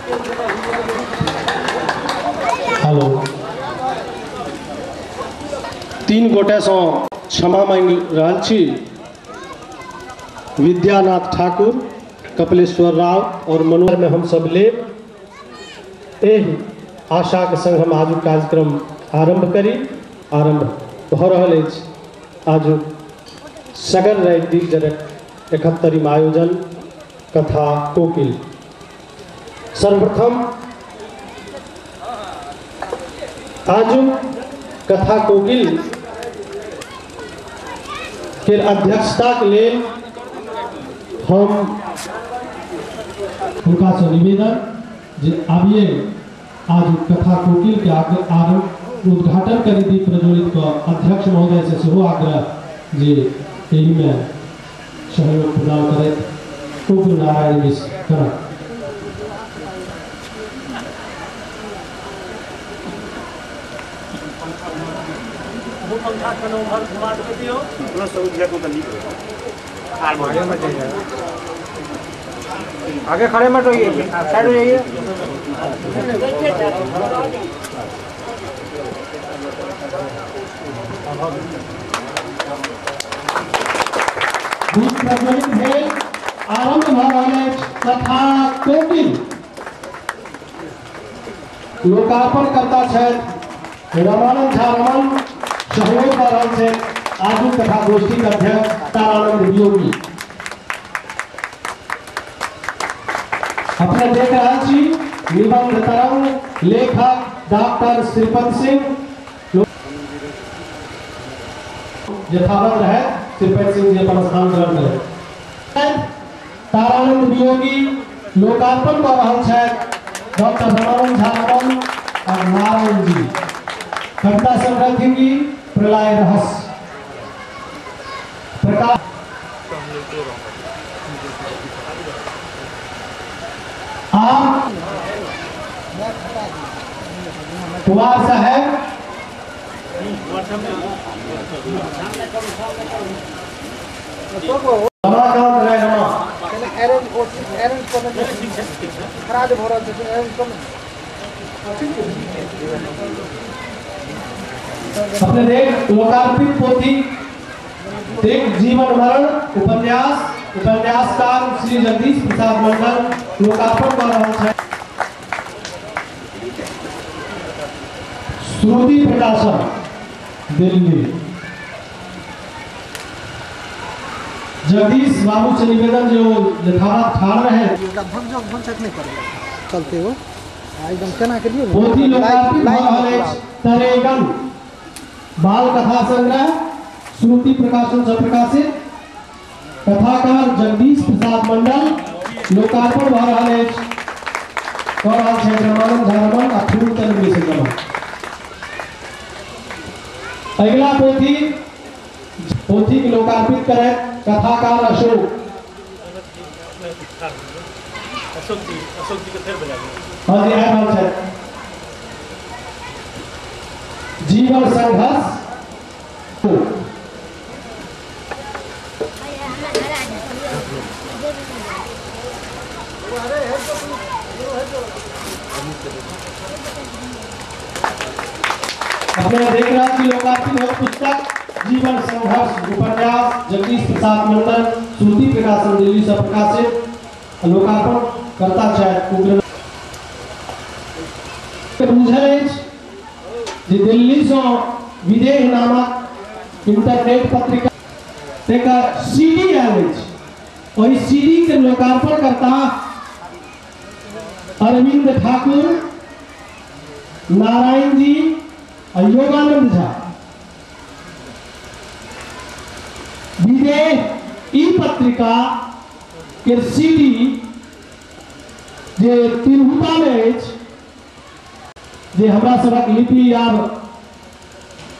Hello, तीन गोटे से क्षमा मांगि रहल छी। विद्यानाथ ठाकुर, कपिलेश्वर राव और मनोहर में हम सब लेब। एहि आशा के संग हम आजुक कार्यक्रम आरंभ करी। आरंभ भऽ रहल अछि आजुक सगर राति दीप जरक 71वां आयोजन कथा कोकिल। सर्वप्रथम आजुक कथा कोकिल के अध्यक्षता के लेल हम हुनका से निवेदन जे आबिए आज कथा कोकिल के आरंभ उद्घाटन करी दीप प्रज्वलित कऽ अध्यक्ष महोदय से सेहो आग्रह जे एहिमे सहयोग प्रदान करैत उग्र नारायण मिश्र करत। आगे खड़े मत होइए, साइड हो जाइए। दीप प्रज्वलित भेल, आरंभ भऽ रहल अछि कथा कोकिल। लोकार्पण करता छथि रमानंद झा रमन, सहयोग कऽ रहल छथि आजुक कथा गोष्ठी के अध्यक्ष तारानंद वियोगी। अपने देख रहल छी निबंध तरंग लेखक डॉक्टर श्रीपद सिंह यथावत रहे। श्रीपद सिंह जी अपन स्थान ग्रहण करें। तारानंद वियोगी लोकार्पण कऽ रहल छथि डॉक्टर रमानंद झा रमन और नारायण जी। कविता संग्रह की प्रलय रहस्य प्रकाश। आप कुमार साहेब रमाकांत राय रमा अपने देख लोकार्पित पोथी देख जीवन मरण उपन्यास, उपन्यासकार श्री जगदीश प्रसाद मंडल लोकार्पण कर रहल छथि। श्रुति प्रकाशन दिल्ली। जगदीश बाबू से निवेदन जो यथावत ठाड़ रहे। चलते हो एकदम केना करियो। पोथी लोकार्पित भऽ रहल अछि तरेगन बाल कथा संग्रह श्रुति प्रकाशन से प्रकाशित। कथाकार जगदीश प्रसाद मंडल लोकार्पण भऽ रहल अछि कऽ रहल छथि रमानंद झा रमन आ फूलचंद मिश्र रमन। अगिला पोथी पोथी के लोकार्पित करैत कथाकार अशोक अशोक जी के फेर बजा। हाँ जी, आबि रहल छथि। जीवन संघर्ष अपने देख रहा छी लोकार्पित हो पुस्तक जीवन संघर्ष उपन्यास जगदीश प्रसाद मंडल श्रुति प्रकाशन दिल्ली से प्रकाशित। लोकार्पण करता छथि उग्र। बुझल अछि जे दिल्ली से विदेह नामक इंटरनेट पत्रिका तेकर सीडी आयल अछि। ओहि सीडी के लोकार्पण करता अरविंद ठाकुर, नारायण जी और योगानंद झा। विदेह ई पत्रिका के सीडी जे तिरहुता में अछि, जे हमरा सभक लिपि आब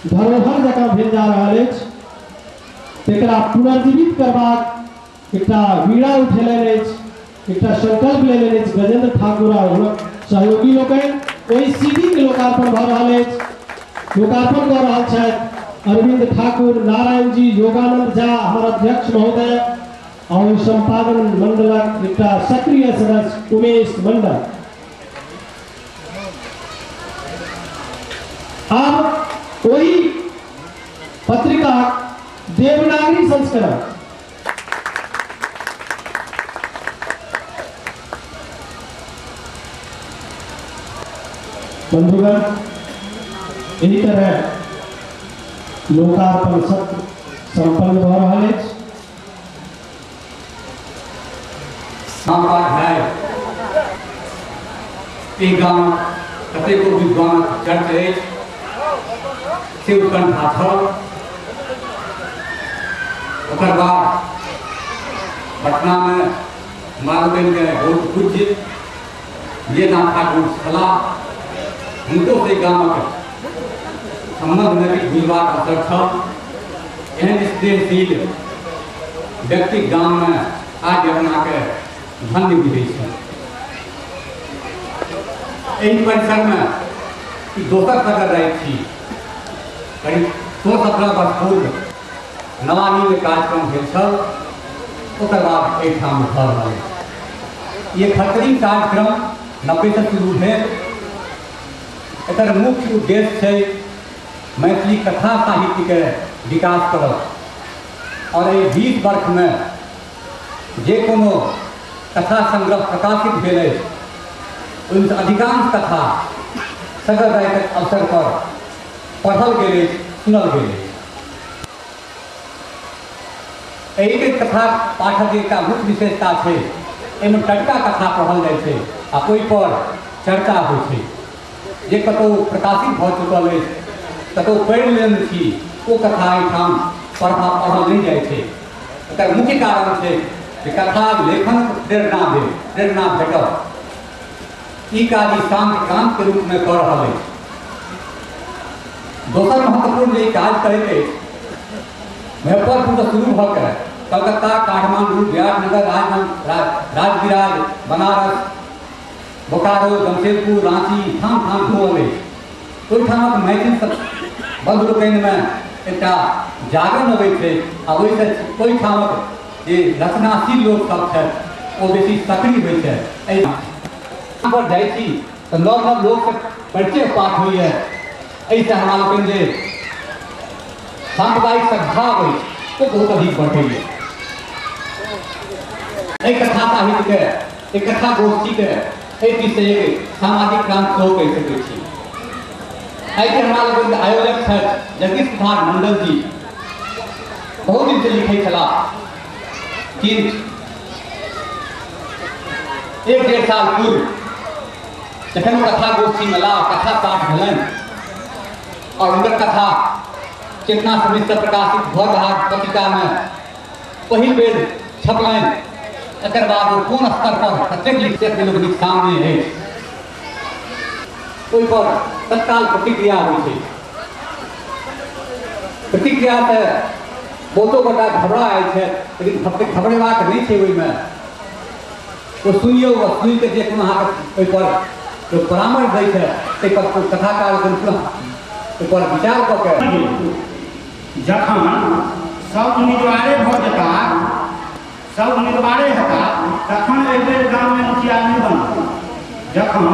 धरोहर जकाँ भेल जा रहल अछि, तकरा पुनर्जीवित करबाक एकटा बीड़ा उठेलनि अछि, एकटा संकल्प लेलनि अछि गजेंद्र ठाकुर आ हुनक सहयोगी लोकनि। ओहि सीडी के लोकार्पण भऽ रहल अछि। लोकार्पण कऽ रहल छथि अरविंद ठाकुर, नारायण जी, योगानंद झा हमर अध्यक्ष महोदय और संपादन मंडलक एकटा सक्रिय सदस्य उमेश मंडल। आब ओहि पत्रिका देवनागरी संस्करण बंधुगण एहि तरह लोकार्पण सत्र संपन्न भ रहल अछि। एहि गाम कतेको विद्वान चर्च अछि से उत्कंठा छल। ओकर बाद पटना में मालवीय बहुत पूज्य विजयनाथ ठाकुर छलाह, हुनको से गामक संबंधमे किछु बुझबाक अवसर छल। एहन स्नेहशील व्यक्ति गाममे आज अपनाके धन्य बुझै छै। एहि परिसरमे दोसर सगर रहै छी। करीब 16-17 वर्ष पूर्व नवानीमे कार्यक्रम भेल छल, ओकर बाद एहिठाम भऽ रहल अछि। ई खतरी कार्यक्रम 90 से शुरू भेल। एकर मुख्य उद्देश्य छै मैथिली कथा साहित्यके विकास करब और एहि 20 वर्षमे जे कोनो कथा संग्रह प्रकाशित भेल अछि ओहिमे अधिकांश कथा सगर रातिक अवसर पर पढ़ल गेल अछि, सुनल गेल अछि। एहि कथा पाठक एकटा मुख्य विशेषता छै, एहिमे टटका कथा पढ़ल जाइ छै आ ओहिपर चर्चा होइ छै। जे कतहु प्रकाशित भऽ चुकल अछि, कतहु पढ़ि लेने छी, ओ कथा एहिठाम पढ़ल नहि जाइ छै। एकर मुख्य कारण छै जे कथा लेखनक प्रेरणा भेल, प्रेरणा भेटल। ई काज ई शान्त क्रांतिके रूपमे कऽ रहल अछि। दोसर महत्वपूर्ण जे काज करैत अछि, मुजफ्फरपुरसँ शुरू भऽ कऽ कलकत्ता, काठमांडू, विराटनगर, राजविराज, बनारस, बोकारो, जमशेदपुर, राँची, ठाम ठाम घूमल अछि। ओहिठामक मैथिल बंधु लोकनिमे एकटा जागरण अबै छै आ ओहिसँ ओहिठामक जे रचनाशील लोकसभ छथि ओ बेसी सक्रिय होइ छथि। एहि पर जाइ छी तऽ नव नव लोकसँ परिचय पाठ होइए। एहिसँ हमरा लोकनि जे साम्प्रदायिक सद्भाव अछि ओ बहुत अधिक बढ़ैए। एहि कथा साहित्यके, एहि कथा गोष्ठीके एहि चीजसँ एक सामाजिक क्रांति सेहो कहि सकै छी। एहिके हमरा लोकनिके आयोजक छथि जगदीश कुमार मंडल जी। बहुत दिनसँ लिखै छलाह कि 1-1.5 साल पूर्व जखन कथा गोष्ठीमे ला कथा पाठ भेलनि और हुनकर कथा चेतना समितिसँ प्रकाशित भऽ रहा पत्रिकामे पहिल बेर छपलनि, एकर बाद ओ कोन स्तर पर कतेक लिखित लोकनिक सामने अछि ओहिपर तत्काल प्रतिक्रिया होइ छै। प्रतिक्रिया तऽ बहुतो गोटा घबरा आयल छै, लेकिन घबरेबाक नहि छै। ओहिमे ओ सुनियौ आ सुनिके जे कोनो अहाँके ओहिपर परामर्श दै छै ताहिपर कथाकार पुनः ओहिपर विचार कऽ के जखन सब उम्मीदवारे भऽ जेता, सब उम्मीदवारे हेता तखन एहि बेर गाममे मुखिया नहि बनत। जखन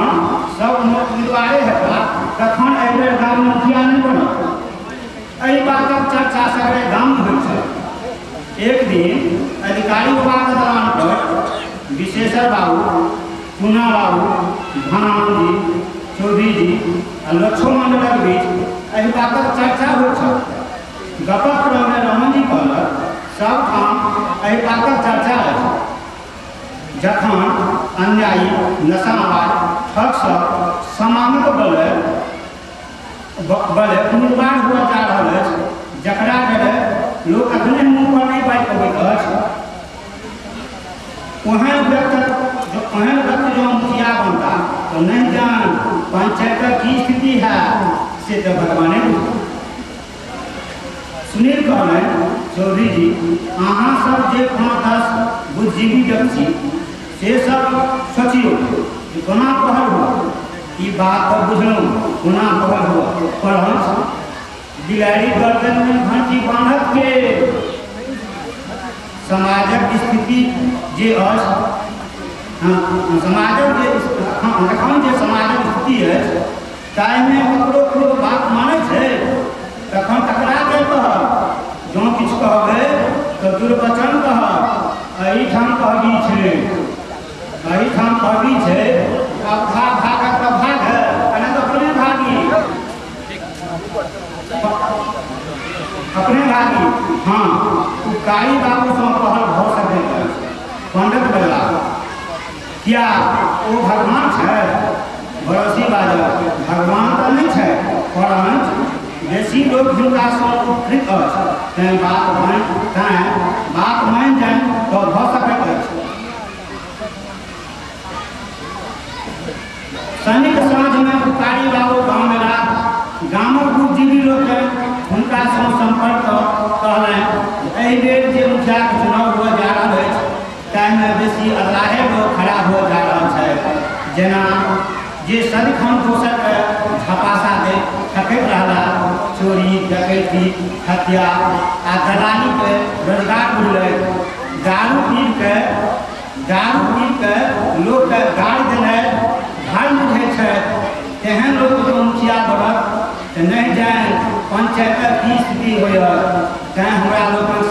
सब उम्मीदवारे हेता तखन एहि बेर गाममे मुखिया नहि बनत। एहि बातक चर्चा सगरे गाममे होइ छै। एक दिन अधिकारी बाबाके दलान पर विशेषर बाबू, चूना बाबू, धनानंद जी, चौधरी जी आ लक्षो मंडलक बीच एहि बातक चर्चा होइ छल। गपक क्रममे रमन जी कहलक, सब ठाम एहि बातक चर्चा अछि। जखन अन्यायी, नशाबाज, ठग सब समानक बले बले उम्मीदवार हुआ जा रहल अछि, जकरा डरे लोक अखने मुँह पर नहि बाजि पबैत अछि, ओहन व्यक्ति जो मुखिया बनता तो नहीं जान पंचायतक की स्थिति है से तो भगवाने बुझता। सुनील कहलनि, चौधरी जी अहाँ सब जे 5-10 बुद्धिजीवी व्यक्ति से सब सोचियौ जे कोना पहल हुआ। ई बात तऽ बुझलहुँ कोना पहल हुआ, परंच बिलाड़ि गर्दनमे घंटी बान्हत के समाजक स्थिति जे अछि, समाजक जे एखन जे समाजक स्थिति अछि ताहिमे ककरो ककरो बात मानत दुर्वचन कहत। एहिठाम कहबी छै, एहिठाम कहबी छै, अब भाग भागत तऽ भाग है, आ नहि तऽ अपने भागी, अपने भागी। हाँ, उपकारी बाबूसँ कहल भऽ सकैत अछि। पंडित बजला, किया ओ भगवान छै? भरोसी बाजल, भगवान तऽ नहि छै, परंच बेसी लोक हिनकासँ उपकृत अछि, तैँ बात मानि जाय तऽ भऽ सकैत अछि। शनिक साँझमे उपकारी बाबू गाम एला। गामक बुद्धिजीवी लोकके हुनकासँ सम्पर्क कऽ कहलनि, एहि बेर जे मुखियाके चुनाव हुअ जा रहल अछि ताहिमे बेसी अल्लाहे लोक खड़ा हुअ जा रहल छथि, जेना जे सदिखन दोसरके झपासा दैत ठकैत रहला, चोरी डकैती हत्या आ दलालीके रोजगार बुझलथि, दारू पीबि कऽ लोकके गारि देनाइ धर्म बुझै छथि, तेहन लोक जो मुखिया बनत तऽ नहि जानि पंचायतक की स्थिति होयत। तैँ हमरा लोकनि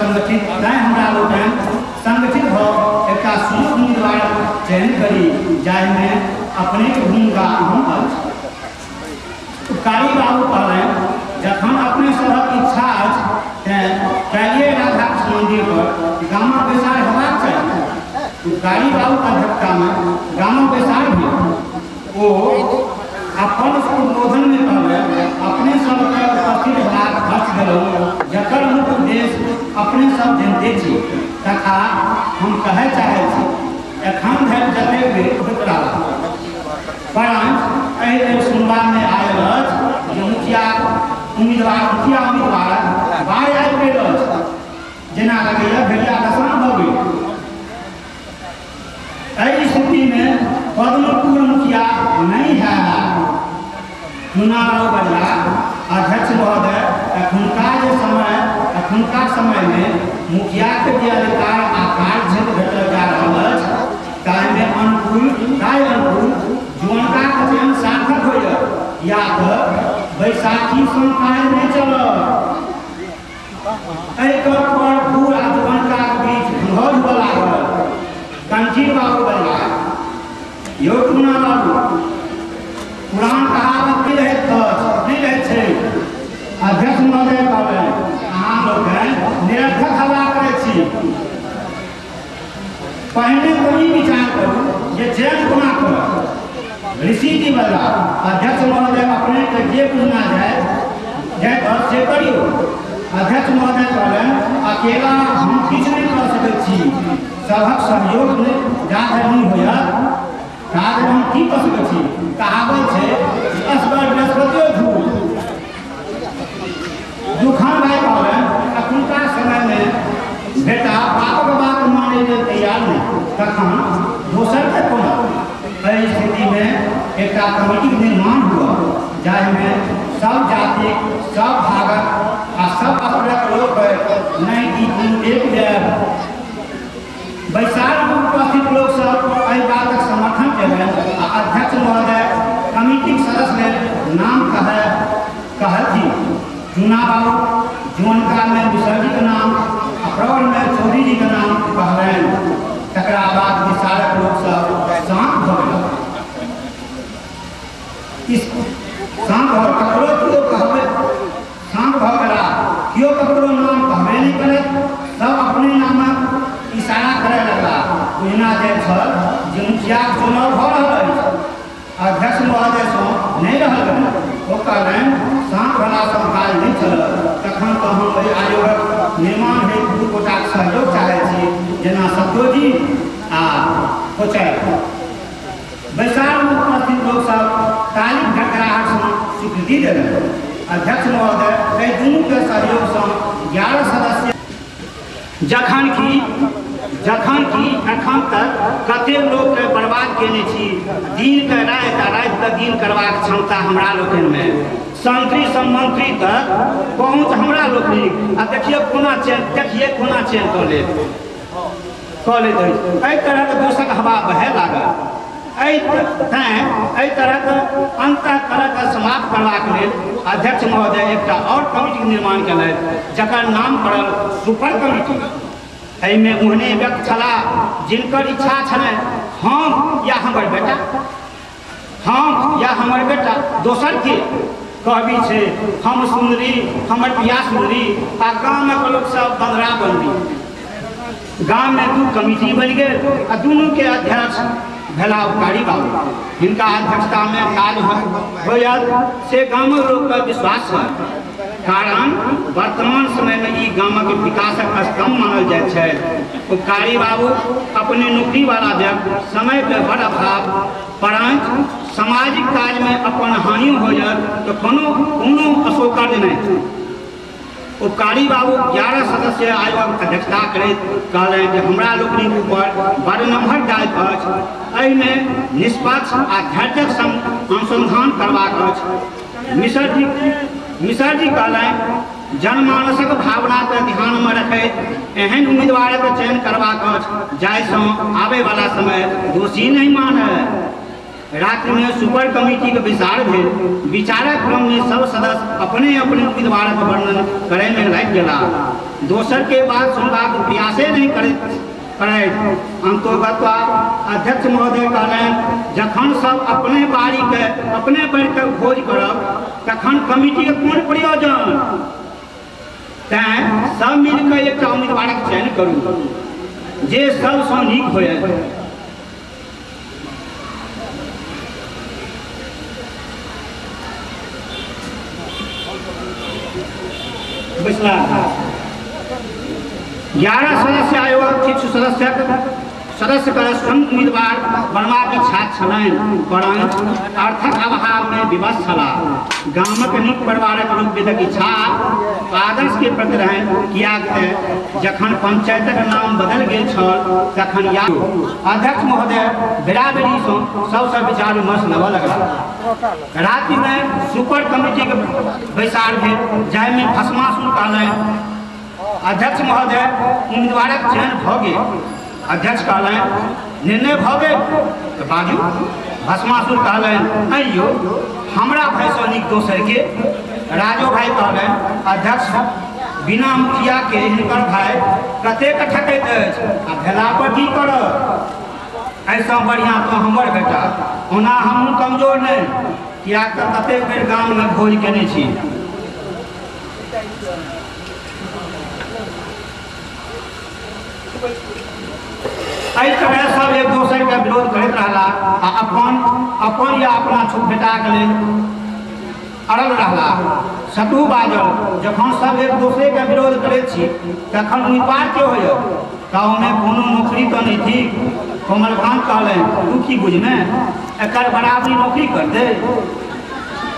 संगठित भऽ एकटा सुमुख उम्मीदवार चयन करी जाहिमे अपनेक भूमिका अहम अछि। उपकारी बाबू कहलनि, जखन अपने सभक इच्छा अछि तैँ काल्हिए राधाकृष्ण मन्दिर पर गामक बैसार हेबाक चाही। उपकारी बाबूक अध्यक्षतामे गामक बैसार भेल। ओ अपन उद्बोधनमे कहलनि, अपने सबके उपस्थित हेबाक खर्च देलहुँ जकर मुख्य उद्देश्य अपने सब जनते छी तथा हम कहय चाहै छी एखन धरि जतेक बेर होइत रहला, परंच एहि बेर सुनबामे आयल अछि जे मुखिया उम्मीदवार बाढ़ि आबि गेल अछि, जेना लगैए भेड़िया दशा भऽ गेल। एहि स्थितिमे पद्मपुर मुखिया नहि है। चुनाव बजला, अध्यक्ष महोदय, एखुनका समयमे मुखियाके जे अधिकार आ कार्यक्षेत्र भेटल जा रहल अछि ताहिमे अनुकूल जुअनकाके चयन सार्थक होइए, या तऽ बैसाखीसँ काज नहि चलत। एहि गप पर बूढ़ आ जुअनकाके बीच घोंघाउज हुअ लागल। कंठीर बाबू बजला, यौ टूना बाबू, पुरान कहावत नहि रहैत छै। अध्यक्ष महोदय कहलनि, अहाँ लोकनि निरर्थक हल्ला करै छी, पहिने तऽ ई विचार करू जे चयन कोना करब। ऋषि जी बजला, अध्यक्ष महोदय अपनेके जे बुझना जाय जाइत से करियौ। अध्यक्ष महोदय कहलनि, अकेला हम किछु नहि कऽ सकैत छी, सभक सहयोग जा धरि नहि होयत ता धरि हम की कऽ सकैत छी। कहावत छै, असगर बृहस्पतियो झूठ। दुखान भाइ कहलनि, एखुनका समयमे बेटा बापक बात मानै लेल तैयार नहि, तखन दोसरके कोना। एहि स्थितिमे एकटा कमिटीके निर्माण हुअ जाहिमे सब जातिक, सब भागक आ सब स्तरक लोक नहि कि कोनो एक जायब। बैसारमे उपस्थित लोकसभ एहि बातक समर्थन केलनि आ अध्यक्ष महोदय कमिटीक सदस्य लेल नाम कहलथिन। चूना बाबू जुअनकामे मिश्रजीके नाम आ प्रौढ़मे चौधरीजीके नाम कहलनि। तकरा बाद बैसारक लोकसभ शान्त भऽ गेल। शान्त भऽ ककरो केओ कहबे शान्त भऽ गेला, केओ ककरो नाम कहबे नहि करत, सब अपने नामक इशारा करय लगला। बुझना जाइत छल जे मुखियाक चुनाव भऽ रहल अछि। अध्यक्ष महोदयसँ नहि रहल गेल। ओ कहलनि, शान्त भेलासँ काज नहि चलत, तखन तऽ हम एहि आयोगक निर्माण हेतु दू गोटाक सहयोग चाहै छी, जेना सत्योजी आ कोचर। बैसारमे उपस्थित लोकसभ तालीक घड़घड़ाहटसँ स्वीकृति देलनि। अध्यक्ष महोदय एहि दुनूके सहयोगसँ 11 सदस्य, जखन कि एखन तक कतेक लोकके बर्बाद केने छी। दिनके राति आ रातिके दिन करबाक क्षमता हमरा लोकनिमे, संतरीसँ मंत्री तक पहुँच हमरा लोकनिक, आ देखियौ कोना चैन कऽ लेत अछि। एहि तरहक दोषक हवा बहय लागल। एहि तरहक अंतःकलहके समाप्त करबाक लेल अध्यक्ष महोदय एकटा और कमिटीके निर्माण केलथि जकर नाम पड़ल सुपर कमिटी। एहिमे ओहने व्यक्ति छलाह जिनकर इच्छा छलनि हम या हमर बेटा, हम या हमर बेटा, दोसर के कहबी छै हम सुन्दरी हमर बियाह सुन्दरी आ गामक लोक सब बंदरा बंदी। गाम में दू कमिटी बनि गेल आ दुनू के अध्यक्ष भेला उपकारी बाबू। हिनका अध्यक्षता में काज होयत से गामक लोक के विश्वास है, कारण वर्तमान समय में ई गामक विकासक स्तंभ मानल जाइत छै। उपकारी बाबू अपने नौकरी वाला व्यक्ति, समय के बड़ अभाव, परंच सामाजिक काज में अपन हानि हो जाए तो कोनो कोनो असौकर्य नहीं। उपकारी बाबू 11 सदस्य आयोगक अध्यक्षता करैत कहलनि जे हमरा लोकनिक ऊपर बड़ नमहर दायित्व अछि, एहिमे निष्पक्ष आ धैर्यक संग अनुसंधान करबाक अछि। मिश्र जी कहलनि जनमानसक भावनाके ध्यानमे रखैत एहन उम्मीदवारक चयन करबाक अछि जाहिसँ आबैवला समय दोषी नहीं मानय। रात्रि में सुपर कमिटी के विचार भेल। विचारक क्रम में सब सदस्य अपने अपने उम्मीदवारक वर्णन करे में लागि गेला। दोसर के बात सुनबाक प्रयासे नहीं करैत अंतोगत्वा अध्यक्ष महोदय कहलनि जखन सब अपने बारी के अपने बढ़ि के खोज करब तखन कमिटी के कोन प्रयोजन, तैं सब मिलकर एकटा उम्मीदवारक चयन करू जे सबसँ नीक होयत। बैसला 11 सदस्य आयोग किछु सदस्य के स्वयं उम्मीदवार बनबाक इच्छा छलनि, परंच अर्थक अभाव में विवश छलाह। गामक नीक परिवारक लोक वेदक इच्छा आदर्श के प्रति रहनि, कियाक तऽ जखन पंचायतक नाम बदल गेल छल तखन या अध्यक्ष महोदय बेराबेरीसँ सबसँ विचार विमर्श लेबऽ लगला। राति में सुपर कमिटी के बैसार भेल जाहिमे भस्मासुर कहलनि अध्यक्ष महोदय उम्मीदवारक चयन भऽ गेल। अध्यक्ष कहलनि निर्णय भऽ गेल तऽ बाजू। भस्मासुर कहलनि अइयो हमरा भाइसँ नीक दोसर के। राजो भाई कहलनि अध्यक्ष बिना मुखिया के हिनकर भाई कतेक ठकैत अछि आ भेला पर की करत, एहिसँ बढ़िआँ तऽ हमर बेटा, ओना हमहूँ कमजोर नहि, किएक तऽ कतेक बेर गाममे भोज केने छी। एहि तरह सब एक दोसर के विरोध करैत रहला आ अपन अपन या अपना छोट बेटाके लेल अड़ल रहला। सटू बाजल जखन सब एक दोसरे के विरोध करैत छी तखन उम्मीदवार के होयत, गाँवमे कोनो नौकरी तऽ नहि थिक। कोमलकांत कहलनि तू की बुझमे, एकर बराबरी नौकरी करतै।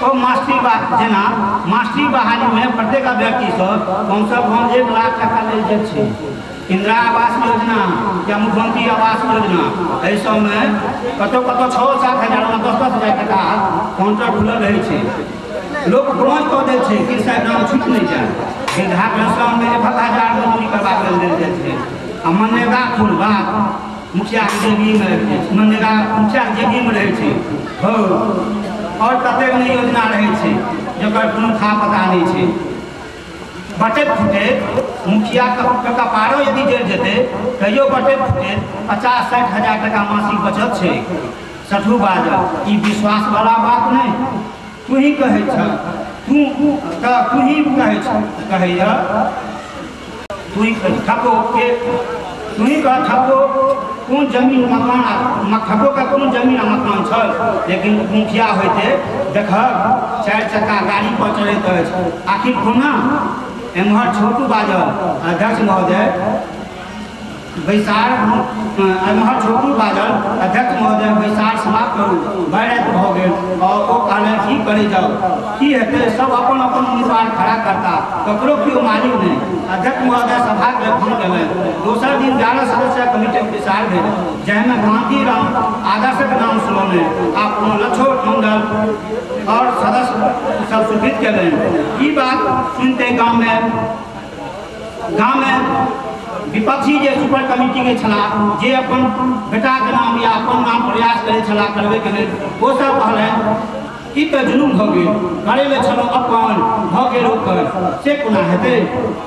ओ मास्टरी जेना मास्टरी बहालीमे प्रत्येक अभ्यर्थीसँ कमसँ कम 1 लाख टका लेल जाइत छै। इंदिरा आवास योजना या मुख्यमंत्री आवास योजना एहि सबमे कतौ कतौ 6-7 हजार 10-10 हजार टका काउंटर खुलल रहै छै। लोक ब्रोंज कऽ दै छै कि साहब नाम छूटि नहि जाय। वृद्धाश्रममे 1 हजार मजदूरी करबाक लेल देल जाइ छै आ मनरेगा खुलबा मुखियाके जेबीमे मनरेगा मुखियाके जेबीमे रहै छै। हौ और कतेक नहि योजना रहै छै जकर कोनो था पता नहि छै। बटैत फुटैत मुखिया के कपारो यदि जरि जेतै तैयो बटैत फुटैत 50-60 हजार टका मासिक बचत छै। सठू बाजल ई विश्वास वाला बात नहि, तू ही कहै छह, तू तऽ तू ही कहै छह, कहैया तू ही कहै ठको के तू ही कह ठको कोन जमीन मकान ठको के कोनो जमीन आ मकान छल, लेकिन मुखिया होइते देखब 4 चक्का गाड़ी पर चढ़ैत अछि, आखिर कोना। एम्हर छोटू बाजल अध्यक्ष महोदय बैसार एम्हर छोटू बाजल अध्यक्ष महोदय बैसार समाप्त करू, बड़ राति भऽ गेल। और ओ कहलनि की करै जाउ, की हेतै, सब अपन अपन उम्मीदवार खड़ा करता, ककरो केओ मालिक नहि। अध्यक्ष महोदय सभाके फोन केलनि। दोसर दिन 11 सदस्य कमिटीक बैसार भेल जाहिमे कांतिराम आदर्शक नाम सुनौने आ लक्षो मंडल और सदस्य सब स्वीकृत केलनि। ई बात सुनते गाँवमे विपक्षी जे सुपर कमिटी के छलाह जे अपन बेटाके नाम या अपन नाम प्रयास करै छलाह करबैके लेल, ओ सब कहलनि ई तऽ जुलुम भऽ गेल, करै लए छलहुँ अपन भऽ गेल ओकर, से कोना हेतै,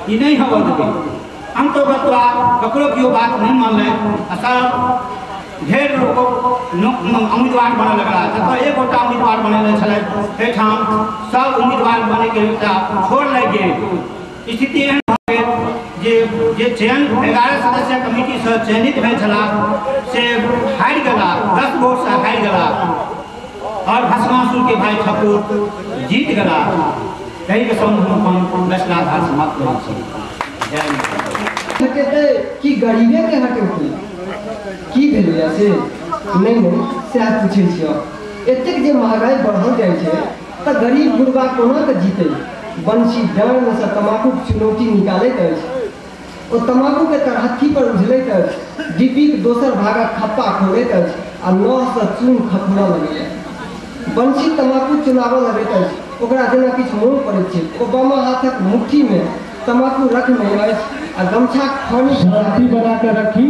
ई नहि होबऽ देबै। अंतोगत्वा ककरो केओ बात नहीं मानलनि आ सब ढेर लोक उम्मीदवार बनऽ लगला। जतऽ एक गोटा उम्मीदवार बनेने छलथि एहिठाम सब उम्मीदवार बनैके एकटा छोड़ लागि गेल। स्थिति एहन भऽ गेल जे जे चयन 11 सदस्य कमिटीसँ चयनित भेल छलाह से हारि गेला, 10 वोटसँ हारि गेला और भस्मासुर के भाई ठाकुर जीत गेला। ताहिके संग हम अपन दशनाधार समाप्त करै छी। जय हटेतै कि गरीबे के हटेतै? की भेलैया से नहि नहि सएह पूछै छियौ। एतेक जे महगाई बढ़ल जाइ छै तऽ गरीब गुरबा कोना के जीतै? बंशी डाँड़मे सँ तमाकूक चुनौती निकालैत अछि। ओ तमाकूके तरहत्थी पर उझलैत अछि, डिब्बीक दोसर भागक खप्पा खोलैत अछि आ नहसँ चून खखोरऽ लगैया। बंशी तमाकू चुनाबऽ लगैत अछि। ओकरा जेना किछु मोन पड़ैत छै। ओ बामा हाथक मुट्ठीमे तमाकू रखने अछि आ गमछाक फानी शांति बना कर रखी,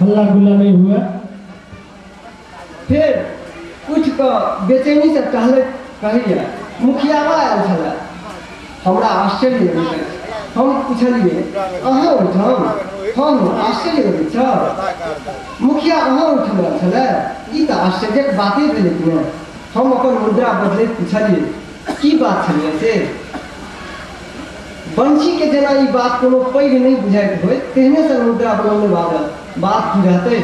हल्ला गुल्ला नहीं हुआ। फेर उठि कऽ बेचैनीसँ टहलैत कहैया, मुखियाबा आयल छलए। हमरा आश्चर्य लगैत अछि। हम पुछलियै, अहाँ ओहिठाम? हम आश्चर्य लगैत छल। मुखिया अहाँ ओहिठाम आयल छलए? ई तऽ आश्चर्यक बाते भेलै कि ने। हम अपन मुद्रा बदलैत पुछलियै, की बात छलैए से? बंशी के जेना ई बात कोनो पैघ नहि बुझाइत होय तेहने सन मुद्रा बनौने बाजल, बात की रहतै,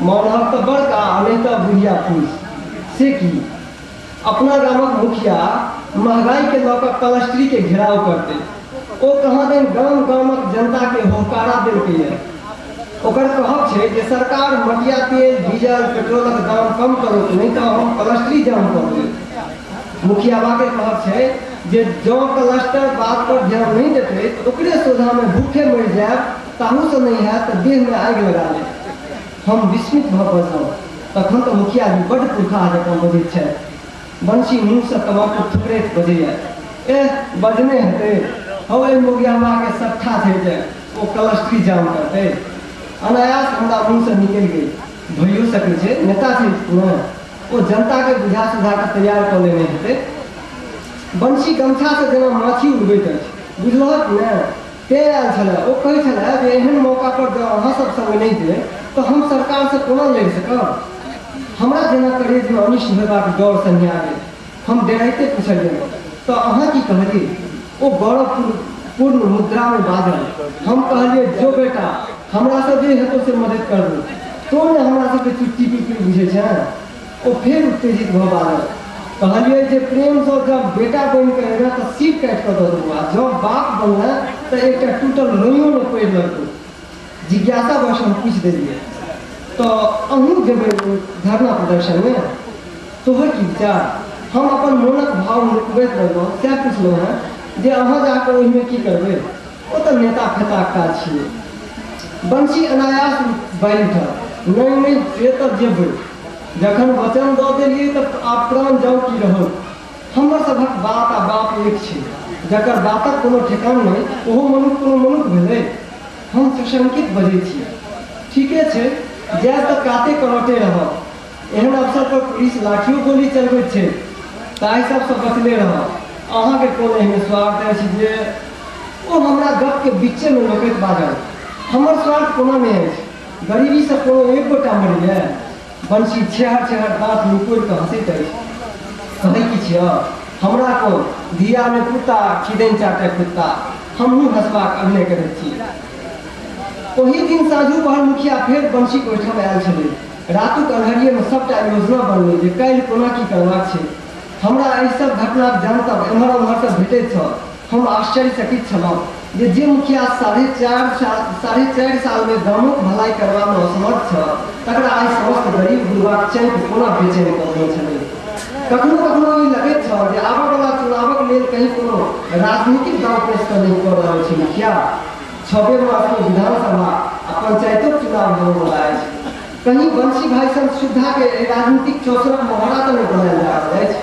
मौनहर तऽ बड़का आ नहि तऽ बुढ़िया फूस। से की अपना गामक मुखिया महगाई के लऽ कऽ कलस्ट्री के घेराव करतै। ओ कहाँ दिन गाम गामक जनता के होहकारा देलकैए। ओकर कहब छै जे सरकार मटिया तेल डीजल पेट्रोलक दाम कम करो नहि तऽ हम कलस्ट्री जाम कऽ देबै। मुखियाबा के कहब छै जे जँ क्लस्टर बात पर ध्यान नहीं देतै तऽ ओकरे सोझामे भूखे मरि जायब, ताहूसँ नहि हैत तऽ देहमे आगि लगा लेब। हम विस्मित भऽ बजलहुँ। तखन तऽ मुखिया जी बड्ड पुरखा जकाँ बजैत छथि। बंशी मुँहसँ तमाकू थुकरैत बजैया, एह बजने हेतै, हौ एहि मोगियाबाके सट्ठा छै जे ओ कलस्ट्री जाम करतै। अनायास हमरा मुँहसँ निकलि गेल, भइयो सकै छै, नेता छै ने, ओ जनताके बुझा सुझा कऽ तैयार कऽ लेने हेतै। बंशी गमछासँ जेना माछी उड़बैत अछि, बुझलहक ने, तेँ आयल छलए। ओ कहै छलए जे एहन मौका पर जँ अहाँ सब संग नहि देब तऽ हम सरकारसँ कोना लड़ि सकब। हमरा जेना करेजमे अनिष्ट होयबाक डर सन्हिया गेल। हम डेराइते पुछलियनि, तऽ अहाँ की कहलियै? ओ गौरवपूर्ण मुद्रामे बाजल। हम कहलियै, जो बेटा, हमरासँ जे हेतौ से मदद करबौ, तो ने हमरा सबके चुट्टी पिपरी बुझै छेँ। ओ फेर उत्तेजित भऽ बाजल। कहलियै जे प्रेमसँ जब बेटा बनि कऽ एबै तऽ सीट काटि कऽ दऽ देबौ आ जँ बाप बनलै तऽ एकटा टूटल रोइयो नहि पड़ि लगतौ। जिज्ञासावश हम पूछि देलियै, तऽ अहूँ जेबै धरना प्रदर्शनमे? तोहर की विचार? हम अपन मोनक भाव नुकबैत रहलहुँ, सएह पुछलहुँ हेँ जे अहाँ जाकऽ ओहिमे की करबै? ओ तऽ नेता फेताक काज छियै। बंशी अनायास बाजि उठल, नहि नहि से तऽ जेबै, जखन वचन दऽ देलियै तऽ आब प्राण जाउ की रहू। हमर सभक बात आ बाप एक छै, जकर बातक कोनो ठेकान नहि ओहो मनुख कोनो मनुख भेलै। हम सशंकित बजै छी, ठीके छै, जायब तऽ काते करौटे रहब। एहन अवसर पर पुलिस लाठियो गोली चलबैत छै, ताहि सबसँ बचले रहब। अहाँके कोन एहन स्वार्थ अछि जे? ओ हमरा गपके बीचेमे लोकैत बाजल, हमर स्वार्थ कोना नहि अछि? गरीबीसँ कोनो एक गोटा मरैए? बंशी छेहर छेहर दाँत निपोड़ि कऽ हँसैत अछि। कहै की छियह, हमरा कोन धियामे कुत्ता खिदैन चाटे कुत्ता। हमहूँ हँसबाक अभिनय करैत छी। ओही दिन साँझू पहर मुखिया फेर बंशीक ओहिठाम आयल छलै। रातुक अन्हरियेमे सबटा योजना बनलै जे काल्हि कोना की करबाक छै। हमरा एहि सब घटनाक जानतब एम्हर ओम्हरसँ भेटैत छल। हम आश्चर्यचकित छलहुँ जे जे मुखिया 4.5 सालमे गामक भलाई करबामे असमर्थ छल तकरा आइ समस्त गरीब गुरबाक चैन कोना बेचैन कऽ देने छलै। कखनो कखनो ई लगैत छल जे आबयवला चुनावक लेल कहीं कोनो राजनीतिक दाव पेश तऽ नहि कऽ रहल छै मुखिया। 6 मासमे विधानसभा आ पंचायतोक चुनाव होबयवला अछि। कहीं बंशी भाई सन सुविधाके राजनीतिक चौसरक मोहरा तऽ नहि बनायल जा रहल अछि।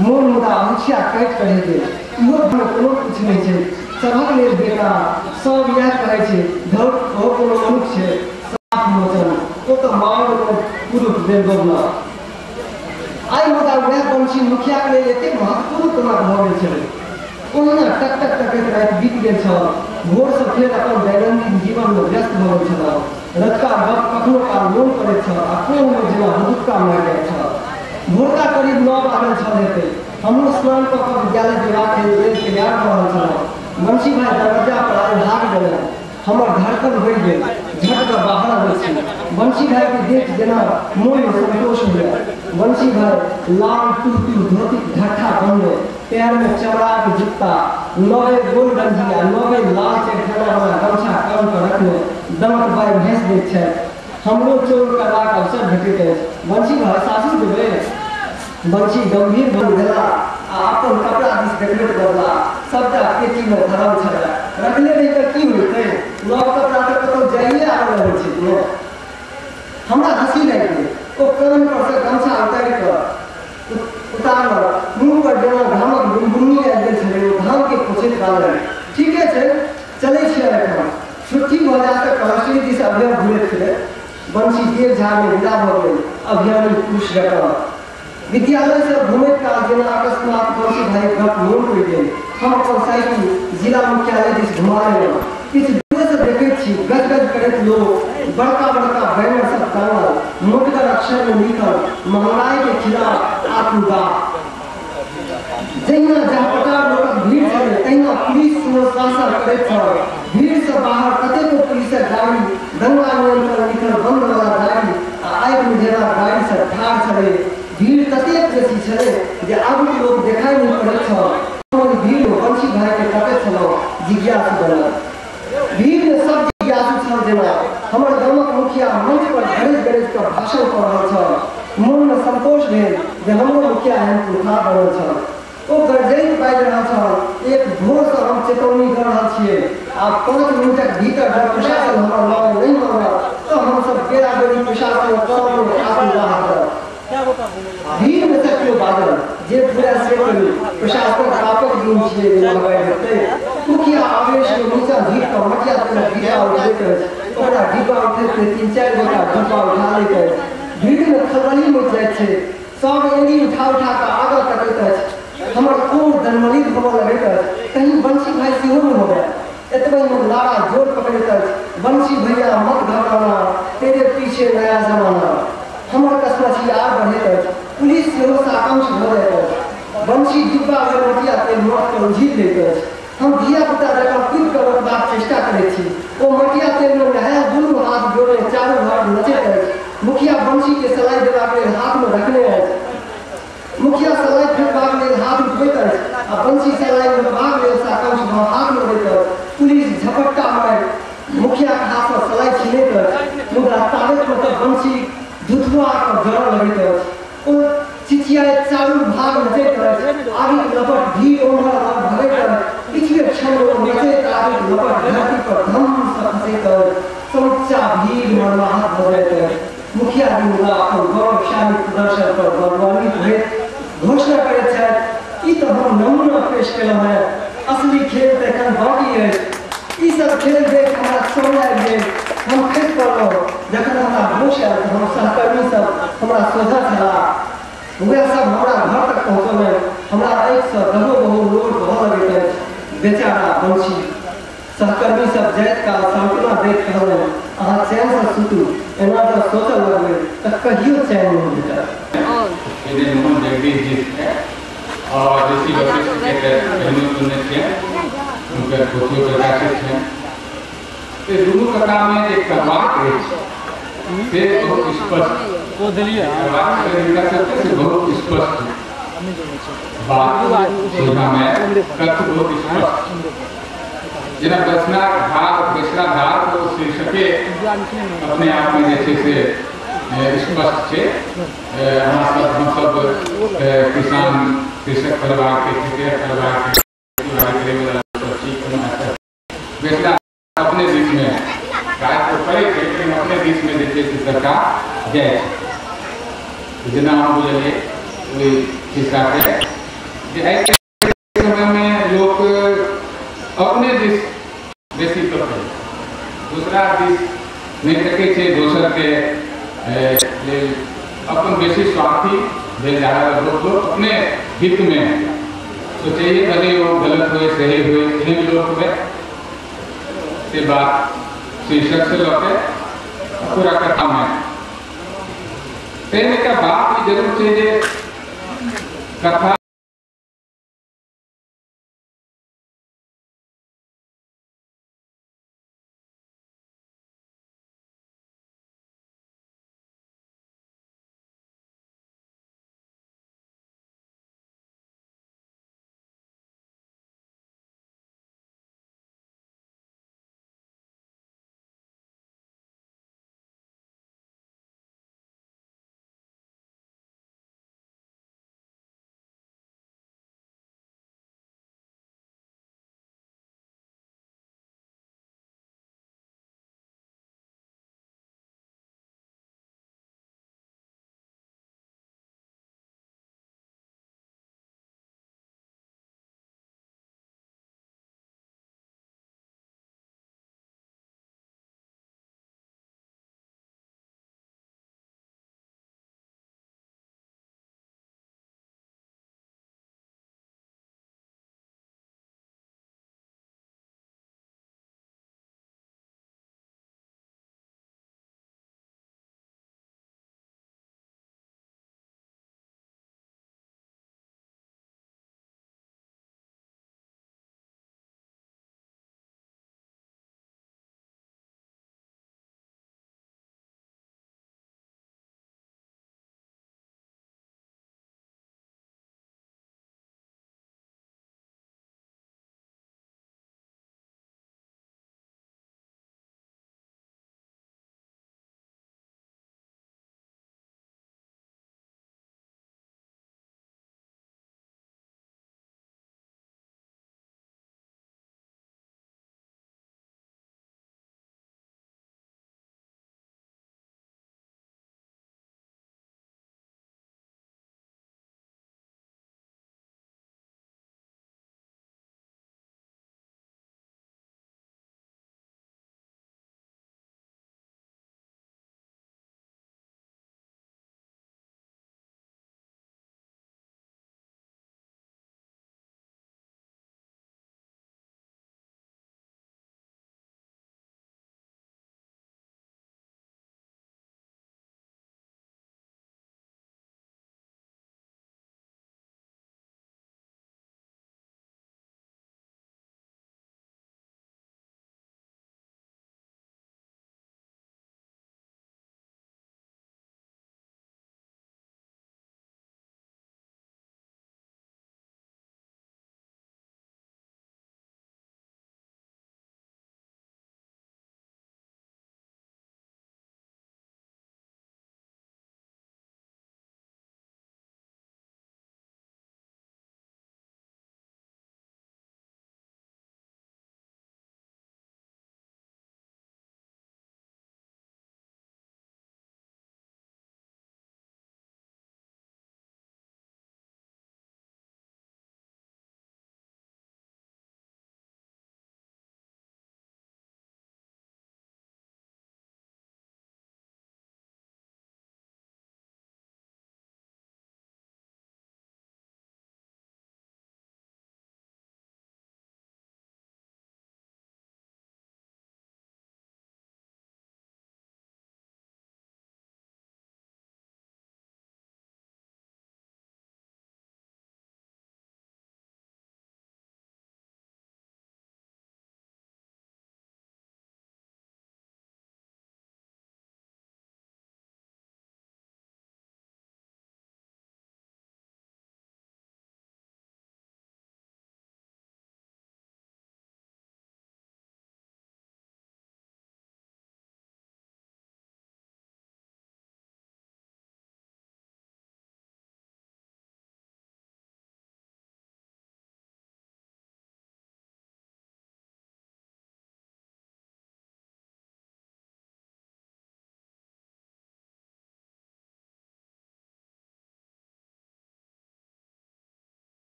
मोन मुदा अमुखिया काटि कऽ रहि गेल। इहो कोनो किछु नहि छै, सभक लेल बेकार। सब इएह कहै छै, धौर ओहो कोनो मनुख छै, साफ मोचन, ओ तऽ मांग पुरुष भेल बबला। आइ मुदा वएह बंशी मुखियाके लेल एतेक महत्वपूर्ण कोना भऽ गेल छलै। ओहिना टक टक टकैत राति बीत गेल छल। भोरसँ फेर अपन दैनंदिन जीवनमे व्यस्त भऽ गेल छलहुँ। रतुका गप कखनो काल मोन पड़ैत छल आ कोनमे जेना हुदुक्का मारि जाइत छल। भोरका करीब 9 बाजल छल हेतै। हमहूँ स्नान कऽ कऽ विद्यालय जेबाक लेल तैयार भऽ रहल छलहुँ। बंशी भाइ दरवज्जा पर आबि हाक देलनि। हमर धड़कन बढ़ि गेल। झट कऽ बाहर अबै छी। बंशी भाइके देख जेना मोनमे संतोष हुए। बंशी भाइ लाल टूटू धोतीक ढट्ठा बन्हने, पैरमे चमड़ाक जुत्ता, नवे गोल गंजी आ नवे लाल चैखानावला गमछा कान पर रखने दमक बाइ भैंस दैत छथि। हमरो चौर करबाक अवसर भेटैत अछि। बंशी भाइ सासुर जेबै? बंशी गंभीर भऽ गेला आ अपन कपड़ा दिस देखबैत बजला, सबटा पेटीमे धरल छलै, रखने रही तऽ की होइतै? नव कपड़ा तऽ कतहु जाइए आबऽ लगै छै ने। हमरा हँसी लागि गेल। ओ कान परसँ गमछा उतारि कऽ उतारलक। मुँह पर जेना घामक बुनबुन्नी आबि गेल छलै। ओ घामके पोछैत बाजल, ठीके छै, चलै छियै एखन। छुट्टी भऽ जायत तऽ कलस्ट्री दिस अभियान घुरैत फिरैत। बंशी देव झाड़मे विदा भऽ गेल अभियानी पुरुष जकाँ। विद्यालयसँ घुमैत काल जेना अकस्मात बंशी भाइक गप मोन पड़ि गेल। हम अपन साइकिल जिला मुख्यालय दिस घुमा लेलहुँ। किछु दूरेसँ देखैत छी गजगज करैत लोक, बड़का बड़का बैनर सब टाँगल, मोटगर अक्षरमे लिखल महंगाई के खिलाफ आत्मदाह। जहिना जहपटार लोकक भीड़ छलै तहिना पुलिस सेहो शासन करैत छल। भीड़सँ बाहर कतेको पुलिसक गाड़ी, दंगा नियंत्रण लिखल बंदवला गाड़ी आ आगि बुझेबाक गाड़ी सब ठाढ़ छलै। भीड़ ततेक बेसी छलै जे आगूक लोक देखाइ नहि पड़ैत छल। हम भीड़मे बंशी भाइके तकैत छलहुँ, जिज्ञासु बनल। भीड़मे सब जिज्ञासु छल जेना। हमर गामक मुखिया मंच पर गरजि गरजि कऽ भाषण कऽ रहल छल। मोनमे संतोष भेल जे हमरो मुखिया एहन पुरखा बनल छल। ओ गरजैत बाजि रहल छल, एक भोरसँ हम चेतौनी दऽ रहल छियै, आब 5 मिनटक भीतर जँ प्रशासन हमर मांग नहि मानत तऽ हमसब बेराबेरी प्रशासन कानून आत्मदाह करब। भीड़मे सँ केओ बाजल, जे पूरा से करू, प्रशासनक बापक दिन छियै जे महगाइ हेतै। मुखिया आवेशमे नीचाँ झुकि कऽ मटिया तेलक डिब्बा उठबैत अछि। ओकरा डिब्बा उठैत 3-4 गोटा डिब्बा उठा लैत अछि। भीड़मे खलबली मचि जाइत छै। सब एड़ी उठा उठा कऽ आगाँ तकैत अछि। हमर कोर दलमलित होबऽ लगैत अछि। कहीं बंशी भाइ सेहो नहि होबय। एतबहिमे लारा जोर पकड़ैत अछि, बंशी भैया मत घबराना, तेरे पीछे नया जमाना। हमर कसमसी आर बढ़ैत अछि। पुलिस सेहो साकांक्ष भऽ जाइत अछि। बंशी डिब्बा भरि मटिया तेल माथ पर उझील लैत अछि। हम धिया पुता जकाँ कूदि कऽ रोकबाक चेष्टा करैत छी। ओ मटिया तेलमे नहायल दुनू हाथ जोड़ने चारू भाग नचैत अछि। मुखिया बंशीके सलाइ देबाक लेल हाथमे रखने अछि। मुखिया सलाइ फेकबाक लेल हाथ उठबैत अछि आ बंशी सलाइ उठबाक लेल साकांक्ष भऽ हाथ मोड़ैत अछि। पुलिस झपट्टा मारि मुखियाके हाथसँ सलाइ छीनैत अछि। मुदा ताबतमे तऽ बंशी धुथुआ कऽ जरऽ लगैत अछि। ओ चिचियाइत चारू भाग नचैत अछि। आगिक लपट भीड़ ओम्हर भगैत अछि। किछुए क्षणमे ओ नचैत आगिक लपट धरती पर धम्मसँ खसैत अछि। समूचा भीड़ मर्माहत भऽ जाइत अछि। मुखिया जी मुदा अपन गौरवशाली प्रदर्शन पर गौरवान्वित होइत घोषणा करैत छथि, ई तऽ हम नमूना पेश केलहुँ हेँ, असली खेल तऽ एखन बाँकी अछि। ई सब खेल देख हमरा चौल आबि गेल। हम खसि पड़लहुँ। जखन हमरा होश आयल तऽ हम सहकर्मी सब हमरा सोझा छलाह। वएह सब हमरा घर तक पहुँचौलनि। हमरा आँखिसँ दहो बहो लोर बहऽ लगैत अछि। बेचारा बंशी। सहकर्मी सब जाइत काल सांत्वना दैत कहलनि, अहाँ चैनसँ सुतू, एना जँ सोचऽ लगबै तऽ कहियो चैन नहि भेटत। मोहन जगदीश जी और ऋषि वशिष्ठ के पहिनो सुनने छियै, हुनकर पोथियो प्रकाशित छनि। दुनू कथामे जे करबाक अछि से बहुत स्पष्ट, करबाक से बहुत स्पष्ट बात सोझामे, तथ्य बहुत स्पष्ट। जेना दक्षिणा धार दक्षिणा धार ओ शीर्षके अपने आपमे जे छै से स्पष्ट छै। अहाँ सब हमसब किसान कृषक परिवारके खेतिहर परिवारके करैवला सब छी। बेचना अपने दिसमे काज तऽ करै छै, लेकिन अपने दिसमे जे छै से सरकार जाइ छै। जेना हम बुझलियै ओहि खिस्साके जे आइके समयमे लोक अपने दिस बेसी तकै, दूसरा दिस नहि तकै छै। दोसरके लेल अपन बेसी स्वार्थी भेल जा रहल लोक अपने हितमे सोचैए, भले ओ गलत हुए सही हुए, एहन लोक हुए। से बात शीर्षक से लऽ के पूरा कथा में। ताहिमे एकटा बात ई जरूर छै जे कथा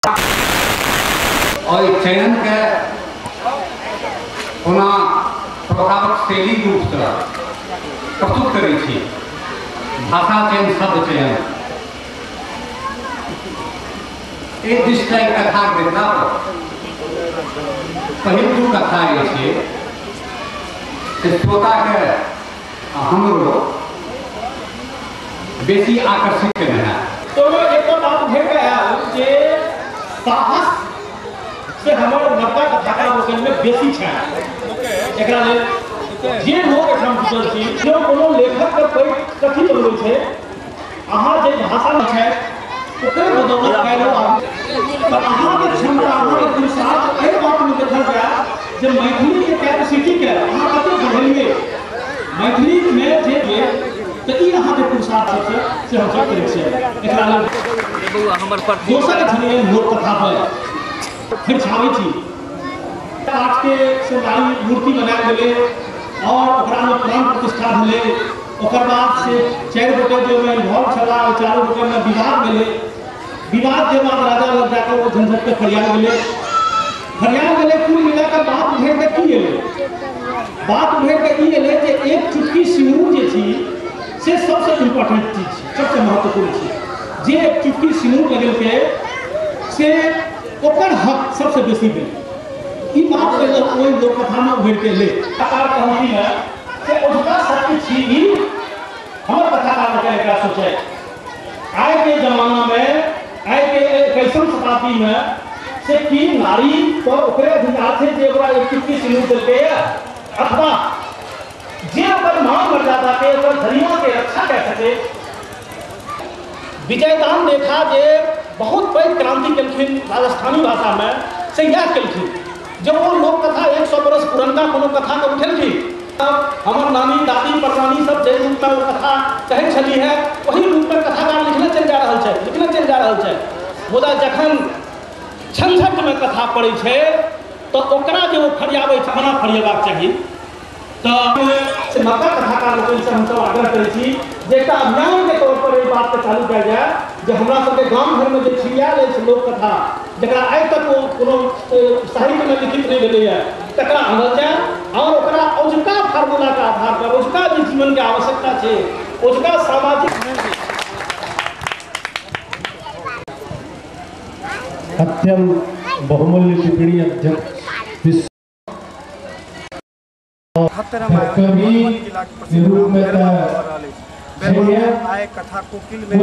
और चयन के कोना प्रभावक शैली रूपसँ प्रस्तुत करै छी। भाषा चयन, शब्द चयन, एक दृष्टि कथा देखला पर पहिल दू कथा जे छै से श्रोताके हमरो बेसी आकर्षित केने है। तो एक बात भेट आयल जे साहस से हमर नवका कथाकार लोकनि में बेसी छै। एकरा लेल जे लोग एहिठाम जुटल छी, जो कोनो लेखक के पैघ कथी बनबै छै, अहाँ जे भाषा में छै ओकरे बदौलत कएलो तऽ अहाँके क्षमता, अहाँके पुरुषार्थ एहि बातमे देखल जाय जे मैथिली के कैपेसिटी के अहाँ कतेक बढ़ेलियै मैथिलीमे जे तऽ ई अहाँके पुरुषार्थ सबसे से हमसब करै छियै। एकरा लेल दोसर छलियै लोककथा पर फरिछाबै छी। काठके से नारी मूर्ति बनायल गेलै और ओकरामे प्राण प्रतिष्ठा भेलै। ओकर बाद से 4 गोटे जे ओहिमे इन्वॉल्व छलाह, ओहि 4 गोटेमे विवाद भेलै। विवाद के बाद राजा लग जाकर ओ झंझटके फरियाल गेलै। फरियाल गेलै। कुल मिलाकर बात उभरि कऽ की एलै? बात उभरि कऽ ई एलै जे एक चुटकी सिन्दूर जे छी से सबसँ इम्पोर्टेंट चीज छै, सबसँ महत्वपूर्ण चीज। जे एक चुटकी सिन्दूर लगेलकै से ओकर हक सबसँ बेसी भेलै। ई बात पहिले ओहि लोककथामे उभरि कऽ एलै। कथाकार कहलखिन हँ से ओझका सत्य छी ई, हमर कथाकार लोकनि एकरा सोचै। आइके जमानामे, आइके 21वीं शताब्दीमे से की नारी पर ओकरे अधिकार छै जे ओकरा एक चुटकी सिन्दूर देलकैए, अथवा जे ओकर मान मर्यादाके, ओकर गरिमाके रक्षा कए सके। विजयदान रेखा जे बहुत पैघ क्रांति केलखिन राजस्थानी भाषामे, से इएह केलखिन जे ओ लोककथा 100 बरस पुरनका कोनो कथाके उठेलखिन। हमर नानी दादी परनानी सब जे रूपमे ओ कथा कहै छली है वही रूपमे कथाकार लिखने चलि जा रहल छै, लिखने चलि जा रहल छै। मुदा जखन झंझटमे कथा पड़ै छै तऽ ओकरा जे ओ फरियाबै छै, ओना फरियेबाक चाही। तऽ नवका कथाकार लोकनिसँ हमसब आग्रह करै छी जे एकटा अभियानके तौर पर एहि बातके चालू कयल जाय जे हमरा सबके गाम घरमे जे छिड़ियायल अछि लोककथा, जकरा आइ तक ओ कोनो साहित्यमे लिखित नहि भेलैए, तकरा आनल जाय और ओकरा औझका फार्मूलाके आधार पर, औझका जे जीवनके आवश्यकता छै, औझका सामाजिक अत्यंत बहुमूल्य टिप्पणी अध्यक्ष कवि के रूप में कथा कोकिल में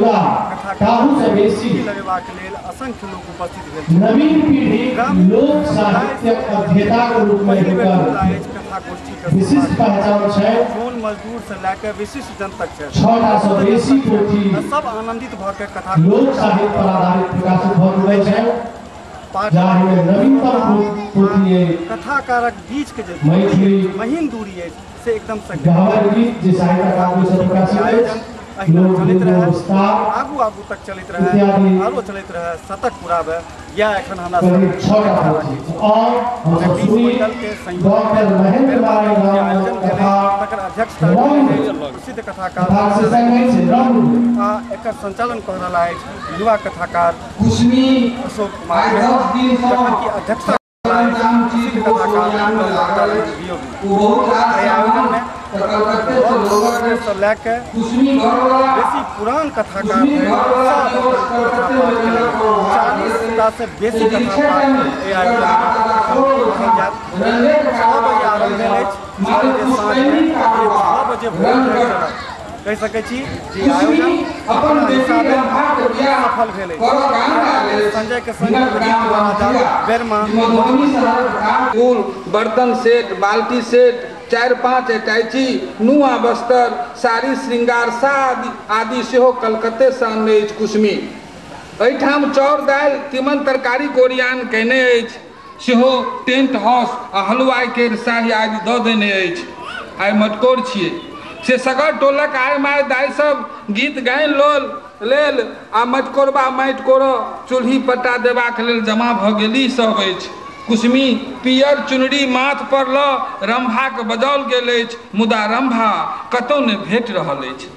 लगेबाक लेल असंख्य लोक उपस्थित भेल। नवीन पीढ़ी लोक साहित्यक अध्येता के रूप में कथा गोष्ठी के विशिष्ट पहचान छै। जोन मजदूर से लए के विशिष्ट जन तक छै, 6टा सँ बेसी पोथी सब आनंदित भऽ के कथा लोक साहित्य पर आधारित प्रकाशित भऽ चुकल छै। जाहिमे नवीनतम पोथी कथाकारक बीच के जे मैथिली महीन दूरी अछि से एकदम गहवर गीत जे साहित्य अकादमी से प्रकाशित अछि, चलैत रहै, आगू आगू तक चलैत रहै, आरो चलैत रहै, शतक पुराबै, यह एखन हमरा 6टा पोथी। और हमसब सुनी डॉक्टर महेंद्र नारायण आयोजन भेलै, तकर अध्यक्षता प्रसिद्ध कथाकार आ एकर संचालन कऽ रहल अछि युवा कथाकार अशोक कुमार, जखन कि अध्यक्षता प्रसिद्ध कथाकार आयोजन में से लए के बेसी पुरान कथाकार 40टा से बेसी कथाकार एहि आयोजन में 6 बजे आरम्भ भेल अछि। 6 बजे भोर चलत। कहि सकै छी जे आयोजन अपना हिसाबे सफल भेल अछि। संजय के संग बेरमा फूल, बर्तन सेट, बाल्टी सेट, 4-5 अटैची, नुआ बस्तर, साड़ी श्रृंगार आदि सेहो कलकत्ते से अनने अछि कुसमी। एहिठाम चाउर दालि तीमन तरकारीक ओरियान कयने अछि, सेहो टेंट हाउस आ हलुआई केर शाही आदि दऽ देने अछि। आइ मटकोर छियै से सगर टोलक आइ माय दाइ सब गीत गानि लोल लेल आ मटकोरबा माटि कोरऽ चूल्ही पट्टा देबाक लेल जमा भऽ गेली सब अछि। कुसमी पियर चुनरी माथ पर लऽ रंभाके बजाओल गेल अछि, मुदा रंभा कतौ नहि भेट रहल अछि।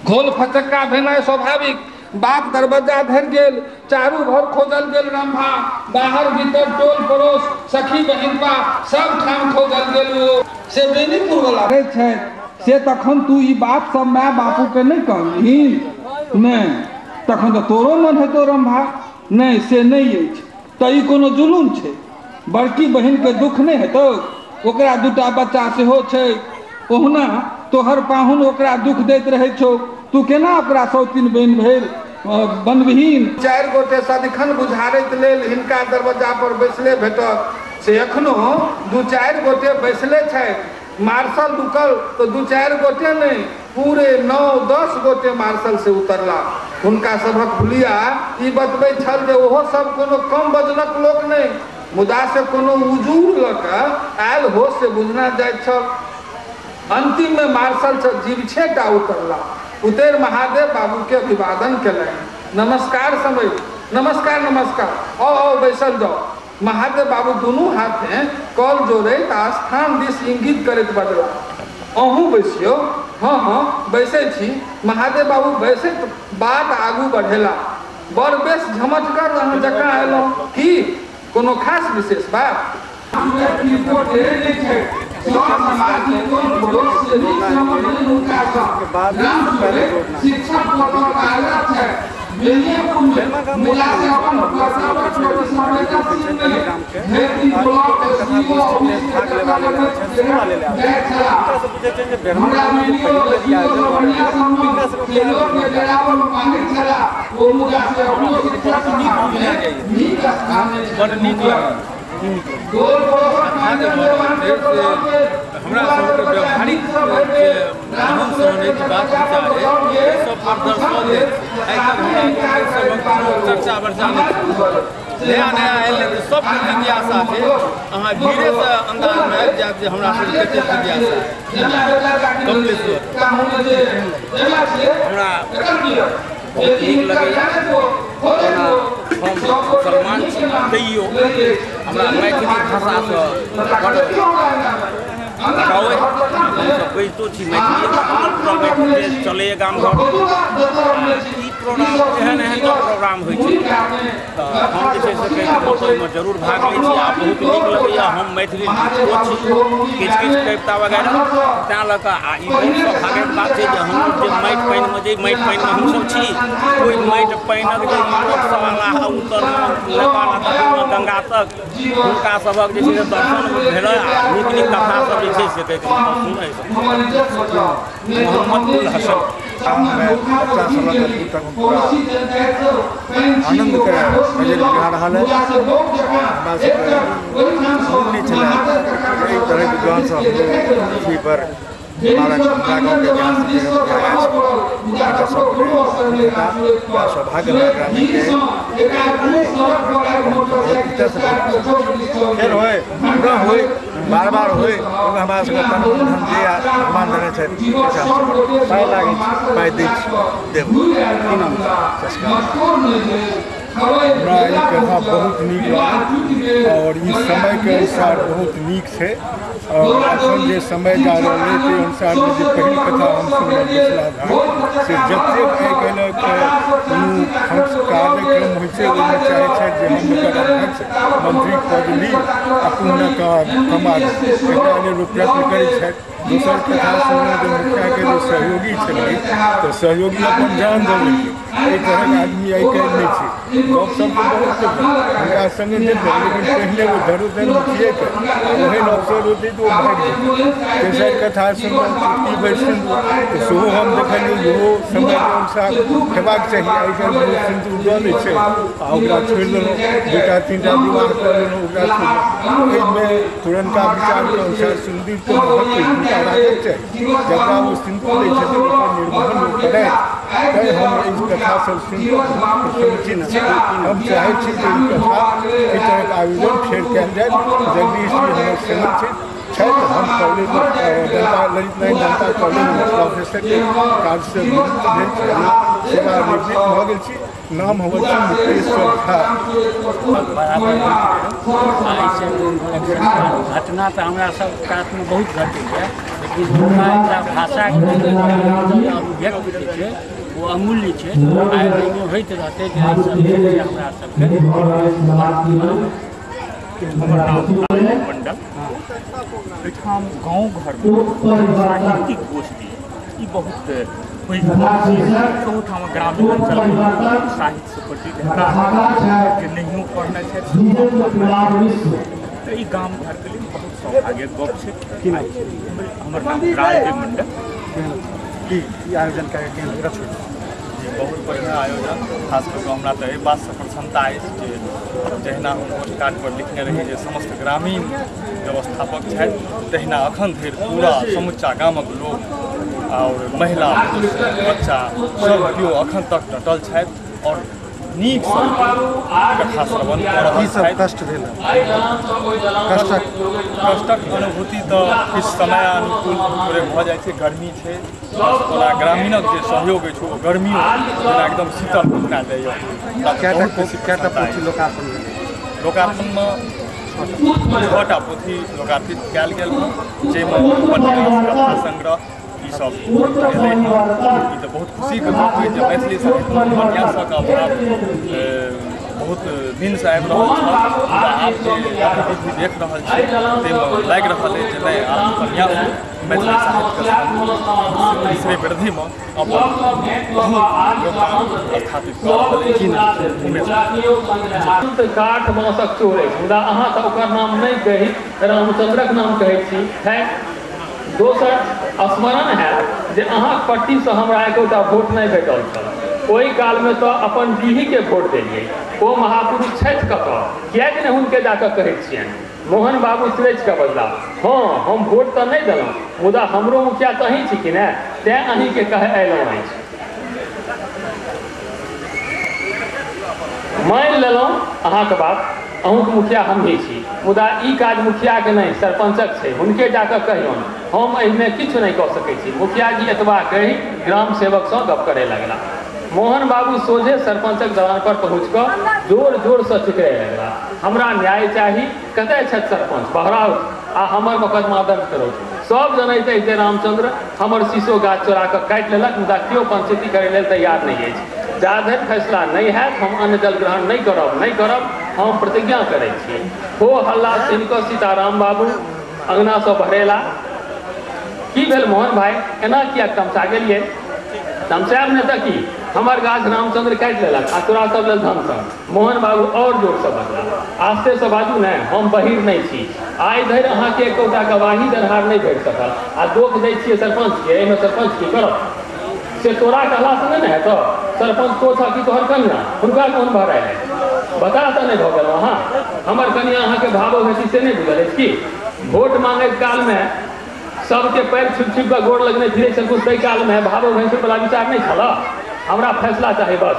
घोल फचक्का भेनाइ स्वाभाविक। बाप दरवाजा धरि गेल, चारू भर खोजल गेल रंभा, बाहर भीतर टोल पड़ोस सखी बहिनपा सब ठाम खोजल गेल। ओ से बेनीपुर वाला छै से तखन तू ई बात सब my बापू के नहीं कहलही? नहीं, तखन तो तोरो मन हेतो रंभा। नहीं से नहीं अछि तऽ ई कोनो जुलूम छै? बड़की बहिन के दुख नहीं हेतौ? ओकरा दूटा बच्चा सेहो छै, ओहुना तोहर पाहुन ओकरा दुख दैत रहै छौ, तू केना ओकरा सौतीन बनि भेल बनबहीन? चारि गोटे सदिखन बुझारैत लेल हिनका दरवाजा पर बैसले भेटत, से एखनो दू चारि गोटे बैसले छथि। मार्शल रुकल तो दू चारि गोटे नहीं, पूरे 9-10 गोटे मार्शल से उतरला। हुनका सभक हुलिया ई बतबै छल जे ओहो सब कोनो कम वजनक लोक नहीं, मुदा से कोनो उजूर लऽ कऽ आयल हो से बुझना जाइत छल। अंतिम में मार्शल से जीवछे टा उतरला। उतर महादेव बाबू के अभिवादन केलनि, नमस्कार समय, नमस्कार नमस्कार, आओ आओ बैसल जाओ। महादेव बाबू दुनू हाथे कल जोड़ैत आ स्थान दिस इंगित करैत बजला, अहूँ बैसियो। हाँ हाँ बैसै छी। महादेव बाबू बैसैत बात आगू बढ़ेला, बड़ बेस झमटगर अहाँ जकाँ अयलहुँ, की कोनो खास विशेष बात? बड़ नीक लागल। हमरा सबके व्यवहारिक जे रहन सहन अछि, बात विचार अछि, सब पर दर्शल अछि। आइ तक हमरा सबक कोनो चर्चा वर्चा नहि, नया नया आयल तऽ सबके जिज्ञासा छै। अहाँ भीड़ेसँ अन्दाजमे आबि जायब जे हमरा सबके कतेक जिज्ञासा। कमलेश्वर हमरा बहुत नीक लगैए। ओना हम मुसलमान छी तैयो हमरा मैथिली भाषासँ बड़ लगाव अछि। हमसब बजितो छी मैथिली, पूरा मैथिली चलैए गाम घर। ई प्रोग्राम एहन एहन जब प्रोग्राम होइ छै तऽ हम जे छै से कहियो ओहिमे जरूर भाग लै छी आ बहुत नीक लगैए। हम मैथिली लिखितो छी किछु किछु कविता वगैरह, तैँ लऽ कऽ। आ ई बहुत सौभाग्यक बात छै जे हम जे माटि पानिमे जे माटि पानिमे हमसब छी, ओहि माटि पानिक जे युवकसभ अयलाह उतरलहुँ नेपाल आ तखन गंगा तक, हुनका सभक जे छै से दर्शन भेलै आ नीक नीक कथा सब जे छै से कहि कऽ सुनै। मोहम्मद उल हसन। बच्चा सबक पूरा आनंदके नजर बुझा रहल है। हमरा सबके नहि छलै एहि तरहके विद्वान सब पृथ्वी पर हमारा गाँवके सौभाग्य ग्रामीणके फेर होइ पुनः होइ बार बार होइ, ओहिमे हमरा सबके तन मन धन जे भगवान देने छथि पाइ लागै छै, पाइ दै छी देब। हमरा ई कथा बहुत नीक लागल और ई समयके अनुसार बहुत नीक छै। और अखन जे समय जा रहल है ताहि अनुसारमे जे पहिल कथा हम सुनलहुँ मिथिला धाम से जतेक आइ काल्हिक कोनो कार्यक्रम होइ छै ओहिमे चाहै छथि जे हम एकर अध्यक्ष मंत्रीक पद ली आ कहुना कमा ली, एकरा लेल लोक प्रयत्न करै छथि। दोसर कथा सुनलहुँ जे मुखियाके जे सहयोगी छलै तऽ सहयोगी अपन जान दऽ लेलकै। एहि तरहक आदमी आइ काल्हि नहि छै। गपशप तऽ बहुत हुनका सङ्गे नहि भेल, लेकिन पहिने ओ धरोधर मुखिएके ओहन अवसर होतै तऽ ओ भागि जेतै। तेसर कथा सुनलहुँ चुटकी भरि सिन्दूर, तऽ सेहो हम देखलियै इहो समयके अनुसार हेबाक चाही। आइ काल्हि लोक सिन्दूर दऽ लै छै आ ओकरा छोड़ि देलहुँ, 2-3 टा विवाह कऽ लेलहुँ ओकरा छोड़ि देलहुँ। एहिमे पुरनका विचारके अनुसार सिन्दूरके महत्व हुनका राखक चाही। जकरा ओ सिन्दूर दै छथिन ओकर निर्वहन ओ करथि। तैँ हम एहि कथा सब सुनि कऽ प्रसन्नचित छी। हम चाहै छी जे ई कथा एहि तरहक आयोजन फेर कयल जाय। जगदीश जी हमर संगी छथि, हम कॉलेज जनता ललित नारायण जनता कॉलेजमे प्रोफेसरके कार्यसँ निवृत्त भेल छी, सेवानिवृत्त भऽ गेल छी। नाम हमर छी मुकेश्वर झा। घटना तऽ हमरा सब कातमे बहुत घटैए, लेकिन हुनका एकटा भाषाके अभिव्यक्ति जे छै ओ अमूल्य छै। आइ एहिमे होइत रहतै जे हमरा सबके। हमर नाम मंडल। एहिठाम गाँव घरमे साहित्यिक गोष्ठी ई बहुत पैघ ओहूठाम ग्रामीण अंचलमे साहित्यसँ परिचित हेताह जे नहियो पढ़ने छथि, तऽ ई गाम घरके लेल बहुत सौभाग्यक गप छै। हमर नाम राजदेव मंडल। की ई आयोजन केहन रखू? जी, बहुत बढ़िआँ आयोजन। खास कऽ कऽ हमरा तऽ एहि बातसँ प्रसन्नता अछि जे जहिना हम पोस्टकार्ड पर लिखने रही जे समस्त ग्रामीण व्यवस्थापक छथि, तहिना अखन धरि पूरा समुच्चा गामक लोक और महिला बच्चा सब केओ अखन तक डटल छथि और नीकसँ कथा श्रवण कऽ रहल छथि। कष्ट भेल? कष्टक अनुभूति तऽ किछु समय अनुकूल थोड़े भऽ जाइ छै। गर्मी छै, ओना ग्रामीणक जे सहयोग अछि ओ गर्मियो जेना एकदम शीतल बना दैए। कएटा पोथी लोकार्पण भेल? लोकार्पणमे 6टा पोथी लोकार्पित कयल गेल हँ, जाहिमे उपन्यास, कथा संग्रह ई सब एलै हँ। ई तऽ बहुत खुशीके गप अछि जे मैथिली साहित्यमे उपन्यासक अभाव बहुत दिनसँ आबि रहल छल, मुदा आब जे गतिविधि देख रहल छी ताहिमे लागि रहल अछि जे नहि, आब उपन्यास मैथिली साहित्यके श्री वृद्धिमे अपन बहुत योगदान स्थापित कऽ रहल अछि। काठ बाँसक चोर अछि, मुदा अहाँ तऽ ओकर नाम नहि कही, रामचंद्रक नाम कहै छी। खैर, दोसर स्मरण हैत जे अहाँक पट्टीसँ हमरा एकोटा वोट नहि भेटल छल। ओहि कालमे तऽ अपन डीहीके वोट देलियै। ओ महापुरुष छथि कतऽ? किएक नहि हुनके जाकऽ कहै छियनि? मोहन बाबू तिरछि कऽ बजला, हँ हम वोट तऽ नहि देलहुँ, मुदा हमरो मुखिया तऽ अहीं छी कि ने, तेँ अहीँके कहै अयलहुँ अछि। मानि लेलहुँ अहाँके बात, अहूँके मुखिया हमही छी, मुदा ई काज मुखियाके नहि सरपञ्चक छै, हुनके जाकऽ कहियौन, हम एहिमे किछु नहि कऽ सकै छी। मुखिया जी एतबा कहि ग्राम सेवकसँ गप करय लगला। मोहन बाबू सोझे सरपञ्चक दलान पर पहुँच कऽ जोर जोरसँ चिकरय लगला, हमरा न्याय चाही, कतय छथि सरपञ्च, बहराउथ आ हमर मोकदमा दर्ज करू। सब जनैत अछि जे रामचंद्र हमर शीशो गाछ चोरा कऽ काटि लेलक, मुदा केओ पंचायती करै लेल तैयार नहि अछि। जा धरि फैसला नहि हैत हम अन्न जल ग्रहण नहि करब, नहि करब, हम प्रतिज्ञा करै छी। हो हल्ला सुनि कऽ सीताराम बाबू अङ्गनासँ बहरेला। की भेल मोहन भाई, एना किया तमसा गेलियै? तमसायब नहि तऽ की, हमर गाछ रामचंद्र काटि लेलक आ तोरा सब लेल धनसन। मोहन बाबू और जोरसँ बजला, आस्तेसँ बाजू ने, हम बहिर नहि छी। आइ धरि अहाँके एकोटा गवाही देनहार नहि भेट सकल आ दोख दै छियै सरपञ्चके, एहिमे सरपञ्च की करत? से तोरा कहलासँ नहि ने हेतौ, सरपञ्च तो छह कि तोहर कनिया, हुनका कोन भरायल है? बता तऽ नहि भऽ गेलहुँ अहाँ? हमर कनिया अहाँके भावो भेटी से नहि बुझल अछि की? वोट मांगै कालमे सबके पैर छुप छुप कऽ गोड़ लगने फिरै छलखुन, ताहि कालमे भावो भैंसुरवला विचार नहि छल। हमरा फैसला चाही, बस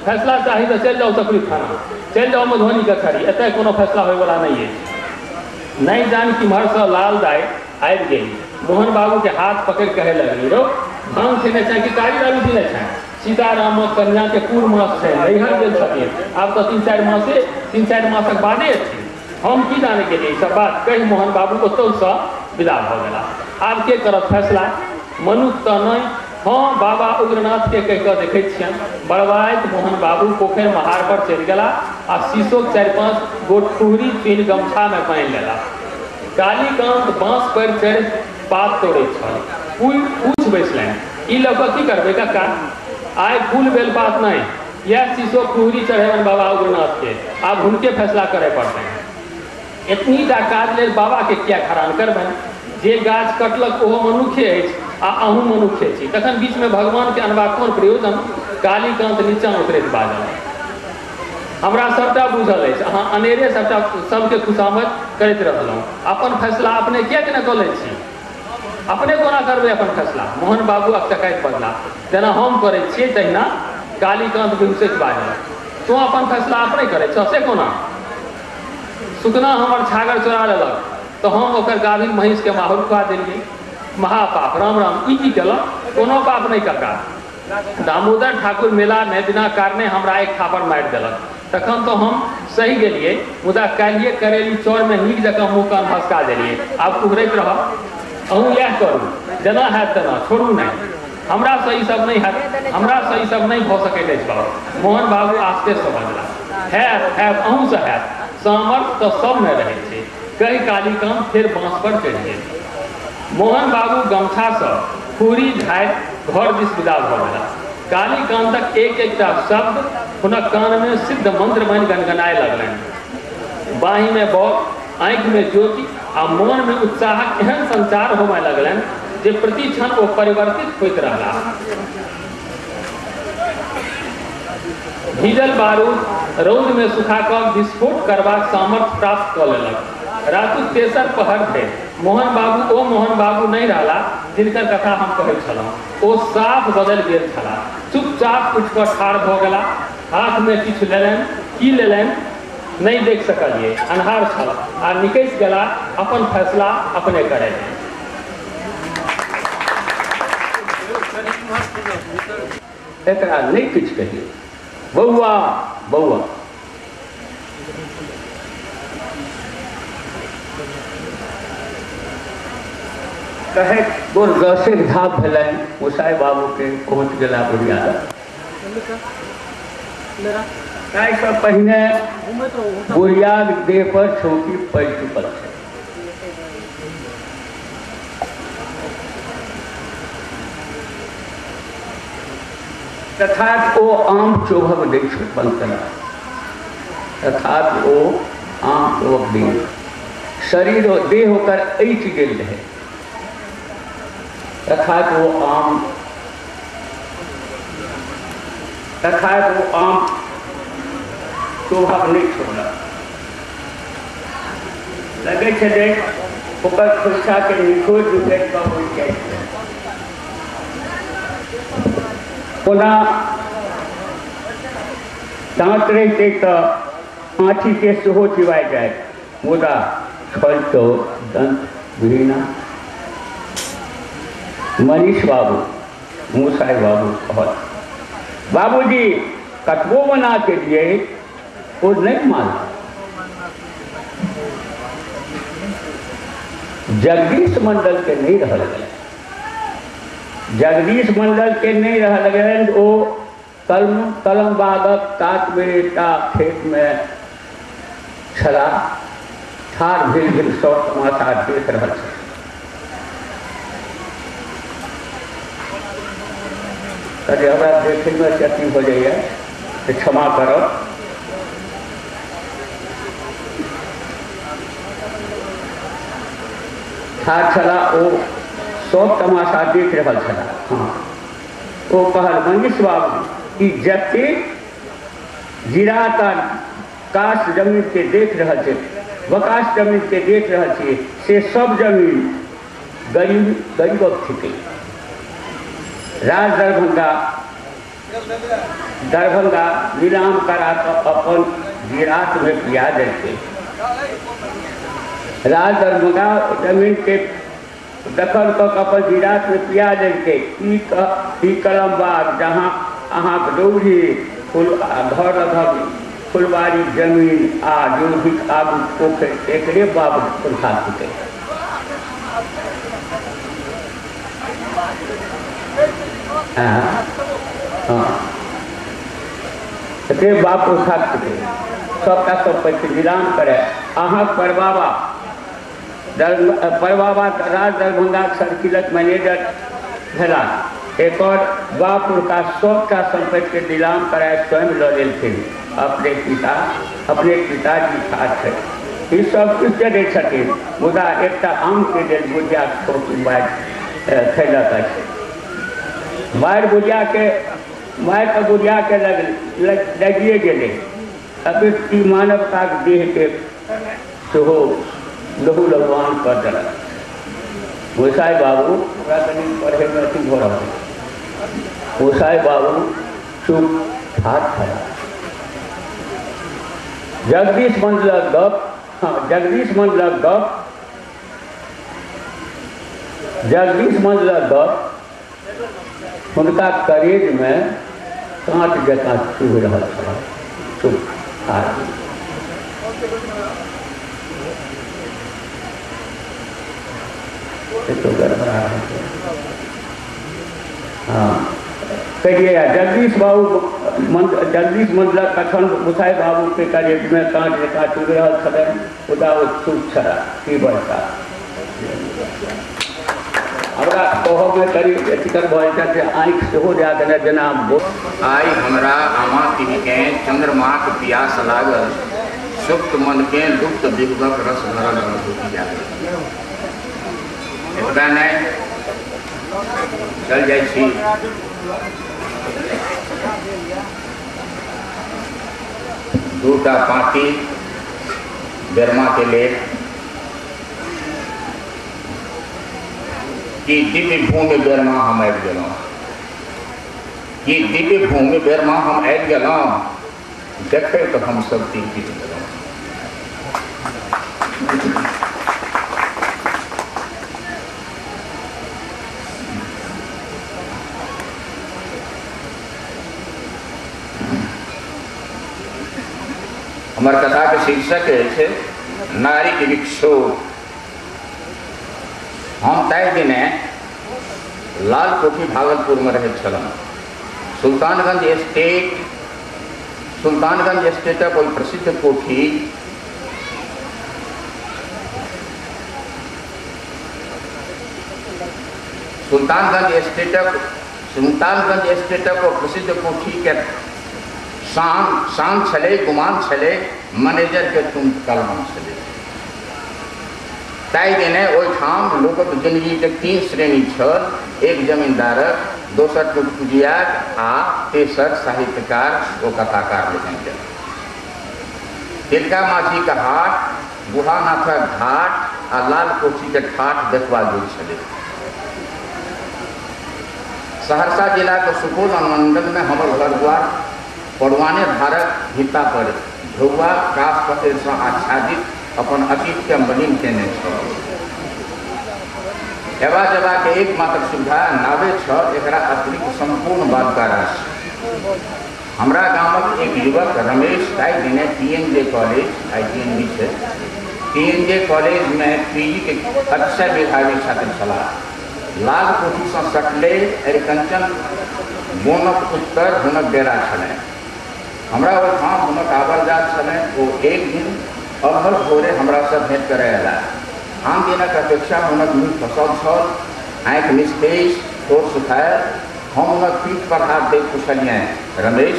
फैसला चाही तऽ चलि जाउ सकरी थाना, चलि जाउ मधुबनी कचहरी, एतय कोनो फैसला होइवला नहि अछि। नहि जानि किम्हरसँ लाल दाइ आबि गेली, मोहन बाबूके हाथ पकड़ि कहै लगली, रौ भांग खेने छै कि कारी दारू पीने छै? सीतारामक कन्याके पूर्ण मास छै, नैहर गेल छथिन, आब तऽ 3-4 मासक बादे एथिन। हम की जाने गेलियै ई सब बात कहि मोहन बाबू ओतहुसँ विदा भऽ गेला। आब के करत फैसला? मनुख तऽ नहि, हँ बाबा उग्रनाथके कहि कऽ देखै छियनि। बड़बाइत मोहन बाबू पोखरि महार पर चलि गेला आ शीशोक 4-5 गोट ठुहरी चुनि गमछामे बान्हि लेला। कालीकान्त बाँस पर चढ़ि पात तोड़ैत छल। पूछ बैसलनि, ई लऽ कऽ की करबै कक्का? आइ फूल बेल पात नहि, इएह शीशो कुहरी चढ़ेबनि बाबा उग्रनाथके, आब हुनके फैसला करय पड़तनि। एतनीटा काज लेल बाबाके किया खरान करबनि? जे गाछ कटलक ओहो मनुखे अछि आ अहूँ मनुखे छी, तखन बीचमे भगवानके अनबाक कोन प्रयोजन? कालीकान्त नीचाँ उतरैत बाजल, हमरा सबटा बुझल अछि, अहाँ अनेरे सबटा सबके खुशामद करैत रहलहुँ, अपन फैसला अपने किएक नहि कऽ लै छी? अपने कोना करबै अपन फैसला? मोहन बाबू अकचकाइत बजला, जेना हम करै छियै तहिना। कालीकान्त बिहुँसैत बाजल, तोँ अपन फैसला अपने करै छह से कोना? सुकना हमर छागर चोरा लेलक तऽ हम ओकर गाभिन महीँसके माहुर खुआ देलियै। महापाप, राम राम, ई की केलक? कोनो पाप नहि कका। दामोदर ठाकुर मेलामे बिना कारणे हमरा एक थापड़ मारि देलक, तखन तऽ हम सही गेलियै, मुदा काल्हिए करेली चौरमे नीक जकाँ मुँह कान भसका देलियै। आब उघरैत रहब, अहूँ इएह करू, जेना हैत तेना, छोड़ू नहि। हमरासँ ई सब नहि हैत, हमरासँ ई सब नहि भऽ सकैत अछि बाबू। मोहन बाबू आस्तेसँ बजला, हैत हैत, अहूँसँ हैत, सामर्थ्य तऽ सबमे रहै छै। कहि कालीकान्त फेर बाँस पर चढ़ि गेल। मोहन बाबू गमछासँ खूरी झाड़ि घर दिस विदा भऽ गेला। कालीकान्तक एक एकटा शब्द हुनक कानमे सिद्ध मंत्र बनि गनगनाय लगलनि। बाँहिमे बल, आँखिमे ज्योति आ मोनमे उत्साहक एहन संचार होमय लगलनि जे प्रति क्षण ओ परिवर्तित होइत रहला। भीजल बारूद रौदमे सुखा कऽ विस्फोट करबाक सामर्थ्य प्राप्त कऽ लेलक। रातुक तेसर पहर भेल। मोहन बाबू ओ मोहन बाबू नहि रहला जिनकर कथा हम कहैत छलहुँ। ओ साफ बदलि गेल छलाह। चुपचाप उठि कऽ ठाढ़ भऽ गेला। हाथमे किछु लेलनि, की लेलनि नहि देख सकलियै, अन्हार छल, आ निकसि गेला अपन फैसला अपने करय। एकरा नहि किछु कहियौ बौआ बौआ। कहे गोर दसेक धाप भेलनि गोसाई बाबूके, पहुँच गेला बुढ़िया। ताहिसँ पहिने बुढ़ियाक देह पर छौकी पड़ि चुकल छै। तथापि ओ आम चोभक नहि बंद केलक, तथापि ओ आम चोभक नहि, शरीर देह ओकर ऐठ गेल रहै, तथापि ओ आम, तथापि ओ आम चोभक नहि छोड़लक। लगै छलै ओकर खोइछाके निखोज उखड़ि कऽ उड़ि जाइ छलै। ओना दाँत रहितै तऽ आँठीके सेहो चिबाइ जाइत, मुदा छल तऽ दंत विहीना। मनीष बाबू मुसाई बाबू कहल, बाबूजी कतबो बना के दिए ओ नहीं मानल। जगदीश मंडल के नहीं रहल गेल, जगदीश मंडल के नहीं रहल गेल। ओ कलम बागक कातमे एकटा खेतमे छला, ठाढ़ भेल भेल सब तमाशा देख रहल छल। कहे हमरा देखैमे अथी हो जाइए तऽ क्षमा करब। ठाढ़ छला, ओ सब तमाशा देख रहल छला। हाँ, ओ कहल, मनीष बाबू ई जतेक जीरात आ काश जमीन के देख रहल छै, बकाश जमीन के देख रहल छियै, से सब जमीन गरीब गरीबक थिकै। राज दरभंगा दरभंगा नीलाम करा कऽ अपन जीरात में पिया देलकै। राज दरभंगा जमीन के दखल कऽ अपन जीरात में पिया देलकै। ई कलम बाग जहाँ अहाँके डौरी फूल घर लगक फुलबाड़ी जमीन आ ड्योढ़ीक आगू पोखरि एकरे बाप पुरखा थिकै। हाँ, एकरे बाप पुरखा थिकै। सबटा सम्पत्ति नीलाम करे। अहाँक परबाबा परबाबा राज दरभंगाक सर्किलक मैनेजर भेला, एक बाप पुरखा सबटा सम्पत्तिके नीलाम कराय स्वयं लऽ लेलखिन। अपने पिताजी ठाढ़ छै, ई सब किछु दै छथिन, मुदा एकटा आमके लेल बुढ़िया छोट मारि खैलक अछि। मारि बुढ़ियाके मारि तऽ बुढ़ियाके लगिए गेलै, अभी ई मानवताक देहके सेहो लहू लहुआन कऽ देलक। गोसाई बाबू ओकरा कनि पढ़ैमे अथी भऽ रहल। गोसाई बाबू चुप ठाढ़ छलाह। जगदीश मंडलक गप, हाँ जगदीश मंडलक गप, जगदीश मंडलक गप हुनका करेजमे काँट जकाँ चुभि रहल छल। चुप ठाढ़। तो गड़बड़ा है। हँ कहिए। जगदीश बाबू जगदीश मंडलक कथन मुसाई बाबूके करेजमे काँच जकाँ चुभि रहल छलनि, मुदा ओ चुप छलाह। की बजता, हमरा कहऽमे कनि दिक्कत भऽ जेतै जे आँखि सेहो जा देने जेना। आइ हमरा आमा तिनकेँ चन्द्रमाक पियास लागल, सुप्त मनकेँ लुप्त विभवक रस भरल अनुभूति जागल। एतबा नहि, चल जाइ छी। दूटा पाँती बेरमाके लेल कि दिव्य भूमि बेरमा हम आबि गेलहुँ, कि दिव्य भूमि बेरमा हम आबि गेलहुँ, देखैत हमसभ तिलकित गेलहुँ। हमर कथाके शीर्षक अछि नारीक विक्षोभ। हम ताहि दिने लाल कोठी भागलपुरमे रहैत छलहुँ। सुल्तानगंज स्टेटक ओहि प्रसिद्ध कोठी सुल्तानगंज स्टेटक ओ प्रसिद्ध कोठीके शान छलै, गुमान छलै, मैनेजरके तुम कलमा छलै। ताहि दिने ओहिठाम लोकक जिंदगीके तीन श्रेणी छल, एक जमींदारक, दोसर टुटपुजियाक आ तेसर साहित्यकार ओ कथाकार लोकनिके। तिलका माझीके हाट, बूढ़ानाथक घाट आ लाल कोठीके ठाठ देखबा गेल छलै। सहरसा जिलाके सुपौल अनुमंडलमे हमर घर द्वार पड़वाने धारक हिता पर ढौआ कास पटेलसँ आच्छादित अपन अतीतके मलिन केने छल। अयबा जयबाके एकमात्र सुविधा नावे छल, एकरा अतिरिक्त सम्पूर्ण बालुका राशि। हमरा गामक एक युवक रमेश ताहि दिने TNJ college, ITNB छै, TNJ कॉलेजमे PG के अतिशय मेधावी छात्र छलाह। लाल कोठीसँ सटले अरिकंचन बोनक उत्तर हुनक डेरा छलनि। हमरा ओहिठाम हुनक आबर जात छलनि। ओ एक दिन अभर भोरे हमरासँ भेंट करय अयलाह। आन दिनक अपेक्षा हुनक मुँह फसल छल, आँखि निस्तेज, ठोर सुखायल। हम हुनक पीठ पर हाथ दैत पुछलियनि, रमेश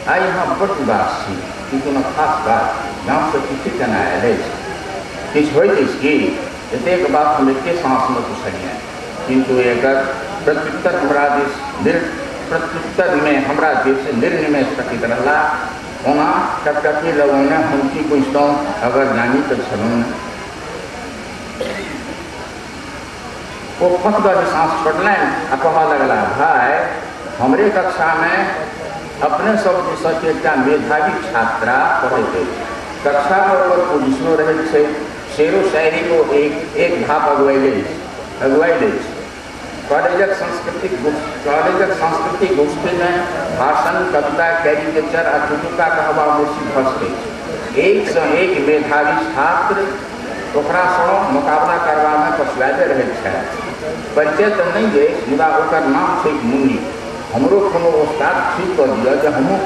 आइ अहाँ बड्ड उदास छी, की कोनो खास बात? गामसँ चिट्ठी केना आयल अछि? किछु होइत अछि की? एतेक बात हम एके साँसमे पुछलियनि, किन्तु एकर प्रत्युत्तर हमरा दिस निर्निमेष तकित रहला। ओना टकटकी लगौने हम की बुझतहुँ, अगर जानी तऽ छलहुँ ने। ओ फक दऽ साँस छोड़लनि आ कहऽ लगला, भाय हमरे कक्षामे अपने सब दिसक एकटा मेधावी छात्रा पढ़ैत अछि। कक्षामे ओकर पोजिशनो रहैत छै, शेरो शायरी ओ एक एक धाप अगुआइल अछि। कॉलेजक सांस्कृतिक गोष्ठीमे भाषण, कविता, कैरिकेचर आ चुटुका कहबा मुर्शी भऽ सकैत छै। एक सँ एक मेधावी छात्र ओकरासँ मुकाबला करबामे पछुआयले रहैत छथि। परिचय तऽ नहि अछि, मुदा ओकर नाम छै मुन्नी। हमरो कोनो उस्ताद ठीक कऽ दिअ जे हमहूँ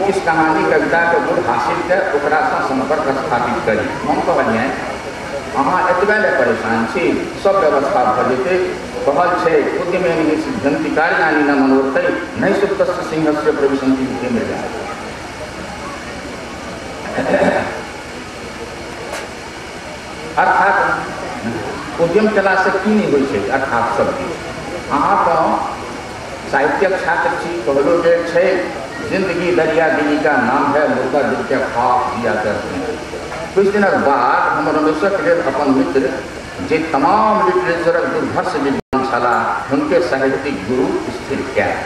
किछु कहानी कविताके गुण हासिल कऽ ओकरासँ सम्पर्क स्थापित करी। हम कहलियनि, अहाँ एतबे लए परेशान छी, सब व्यवस्था भऽ जेतै। कहल छै उद्यमे नहि सिद्धन्ति कार्याणि न मनोरथै, नहि सुप्तस्य सिंहस्य प्रविशन्ति मुखे मृगाः। अर्थात उद्यम कयलासँ की नहि होइ छै, अर्थात सब किछु। अहाँ तऽ साहित्यक छात्र छी, कहलो गेल छै जिंदगी दरिया दिली का नाम है, मुर्दा दिल के ख्वाब जिया करते हैं। किछु दिनक बाद हम रमेशक लेल अपन मित्र जे तमाम लिटरेचरक दुर्धर्ष विद्वान छलाह हुनके साहित्यिक गुरु स्थिर कयल।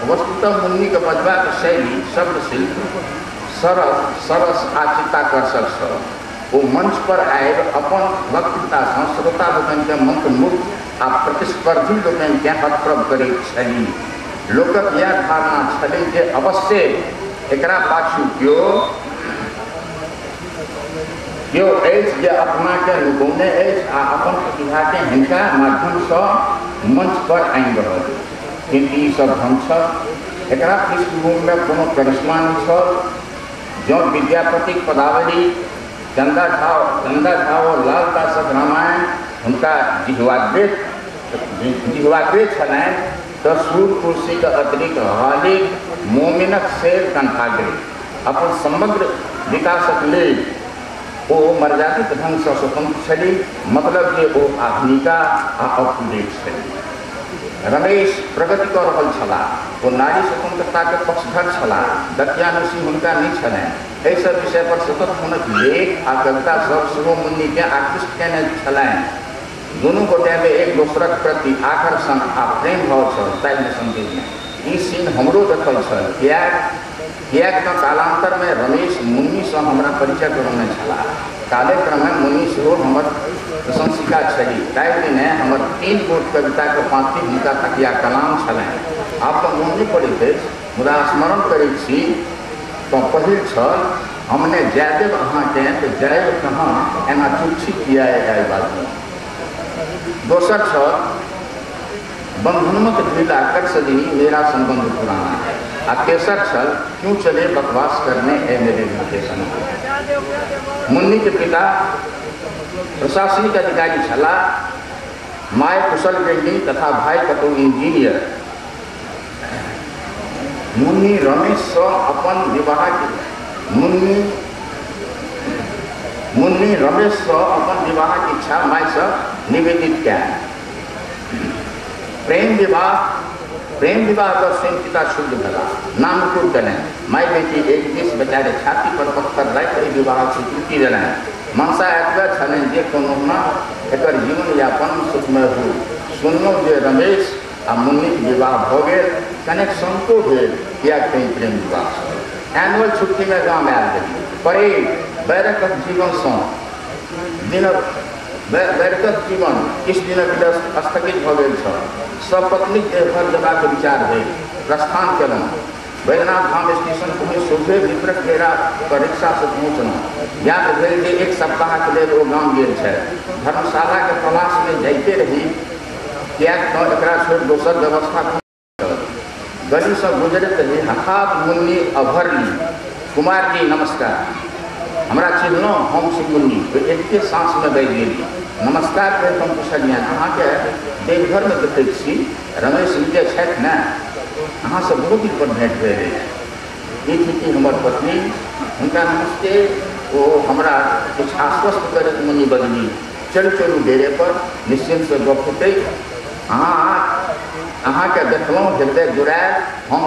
वस्तुतः मुन्नीके बजबाक शैली, शब्दशिल्प सरस आ चित्ताकर्षक छल। ओ मंच पर आबि अपन वक्तृतासँ श्रोता लोकनिकेँ मंत्रमुग्ध आ प्रतिस्पर्धी लोकनिकेँ हतप्रभ करैत छली। लोकक इएह धारणा छलै जे अवश्य एकरा पाछू केओ अछि जे अपनाके लुकौने अछि आ अपन प्रतिभाके हिनका माध्यमसँ मंच पर आनि रहल अछि। किन्तु ई सब भ्रम छल। एकरा पृष्ठभूमिमे कोनो करिश्मा नहि छल। जँ विद्यापतिक पदावली, चंदा झा ओ लालदासक रामायण हुनका जिह्वाग्रे छलनि तऽ सूर तुलसीके अतिरिक्त गालिब मोमिनक शेर कंठाग्रे। अपन समग्र विकासक लेल ओ मर्यादित ढङ्गसँ स्वतंत्र छली, मतलब जे ओ आधुनिका आ अप टू डेट छली। रमेश प्रगति कऽ रहल छलाह। ओ नारी स्वतंत्रताके पक्षधर छलाह। दकियानुसी हुनका नहि छलनि। एहि सब विषय पर सतत हुनक लेख आ कविता सब सेहो मुन्नीके आकृष्ट कयने छलनि। दुनू गोटेमे एक दोसरक प्रति आकर्षण आ प्रेम भाव छल, ताहिमे सन्देह नहि। ई सीन हमरो देखल छल, किएक तऽ कालान्तरमे रमेश मुन्नीसँ हमरा परिचय करौने छलाह। कालेक्रममे मुन्नी सेहो हमर प्रशंसिका छली। ताहि दिने हमर 3 गोट कविताके पाँति हुनका तकिया कलाम छलनि। आब तऽ मोन नहि पड़ैत अछि, मुदा स्मरण करैत छी तऽ पहिल छल, हमने जाय देब अहाँके तऽ जायब कहाँ, एना चुप छी किया आइ बाजू। दोसर छल, बंधन मत ढीला कर सजनी मेरा संबंध पुराना है। आ तेसर छल, क्यों चले बकवास करने ए मेरे दिल संग। मुन्नी के पिता प्रशासनिक अधिकारी छलाह, my कुशल गृहिणी तथा भाई कतौ इंजीनियर। मुन्नी रमेशसँ अपन विवाह मुन्नी रमेशसँ अपन विवाहक इच्छा मायसँ निवेदित कयल। प्रेम विवाह का स्वयं पिता शुद्ध भेला, नामकुर देलनि। माय बेटी एक दिस बेचारे छाती पर पत्थर राखि एहि विवाहक स्वीकृति देलनि। मनसा एतबे छलनि जे कोनहुना एकर जीवन यापन सुखमय हो। सुनलहुँ जे रमेश आ मुन्नीक विवाह भऽ गेल, कनेक शंको भेल किएक तऽ प्रेम विवाह छल। एनुअल छुट्टीमे गाम आयल रही। परेड बैरकक जीवनसँ दिनक बैरकक जीवन किछु दिनक लेल स्थगित भऽ गेल छल। सब पत्नीक देवघर जयबाक विचार भेल। प्रस्थान कयलहुँ। बैद्यनाथ धाम स्टेशन पहुँचि सोझे मित्रक डेरा पर रिक्शासँ पहुँचलहुँ। ज्ञात भेल जे 1 सप्ताहक लेल ओ गाम गेल छथि। धर्मशालाके तलाशमे जाइते रही, किएक तऽ एकरा छोड़ि दोसर व्यवस्था छल। गलीसँ गुजरैत रही, हठात मुन्नी अभरली। कुमार जी नमस्कार, हमरा चिन्हलहुँ? हम छी मुन्नी। एके साँसमे बाजि गेली। नमस्कार कहि हम पुछलियनि, अहाँके देवघरमे देखैत छी, रमेश विजय छथि ने? अहाँसँ बहुत दिन पर भेँट भेल अछि। ई थिकी हमर पत्नी। हुनका नमस्ते। ओ हमरा किछु आश्वस्त करैत मुन्नी बजली, चलू चलू डेरे पर निश्चिन्तसँ गप हेतै। अहाँके देखलहुँ हृदय जुड़ायल। हम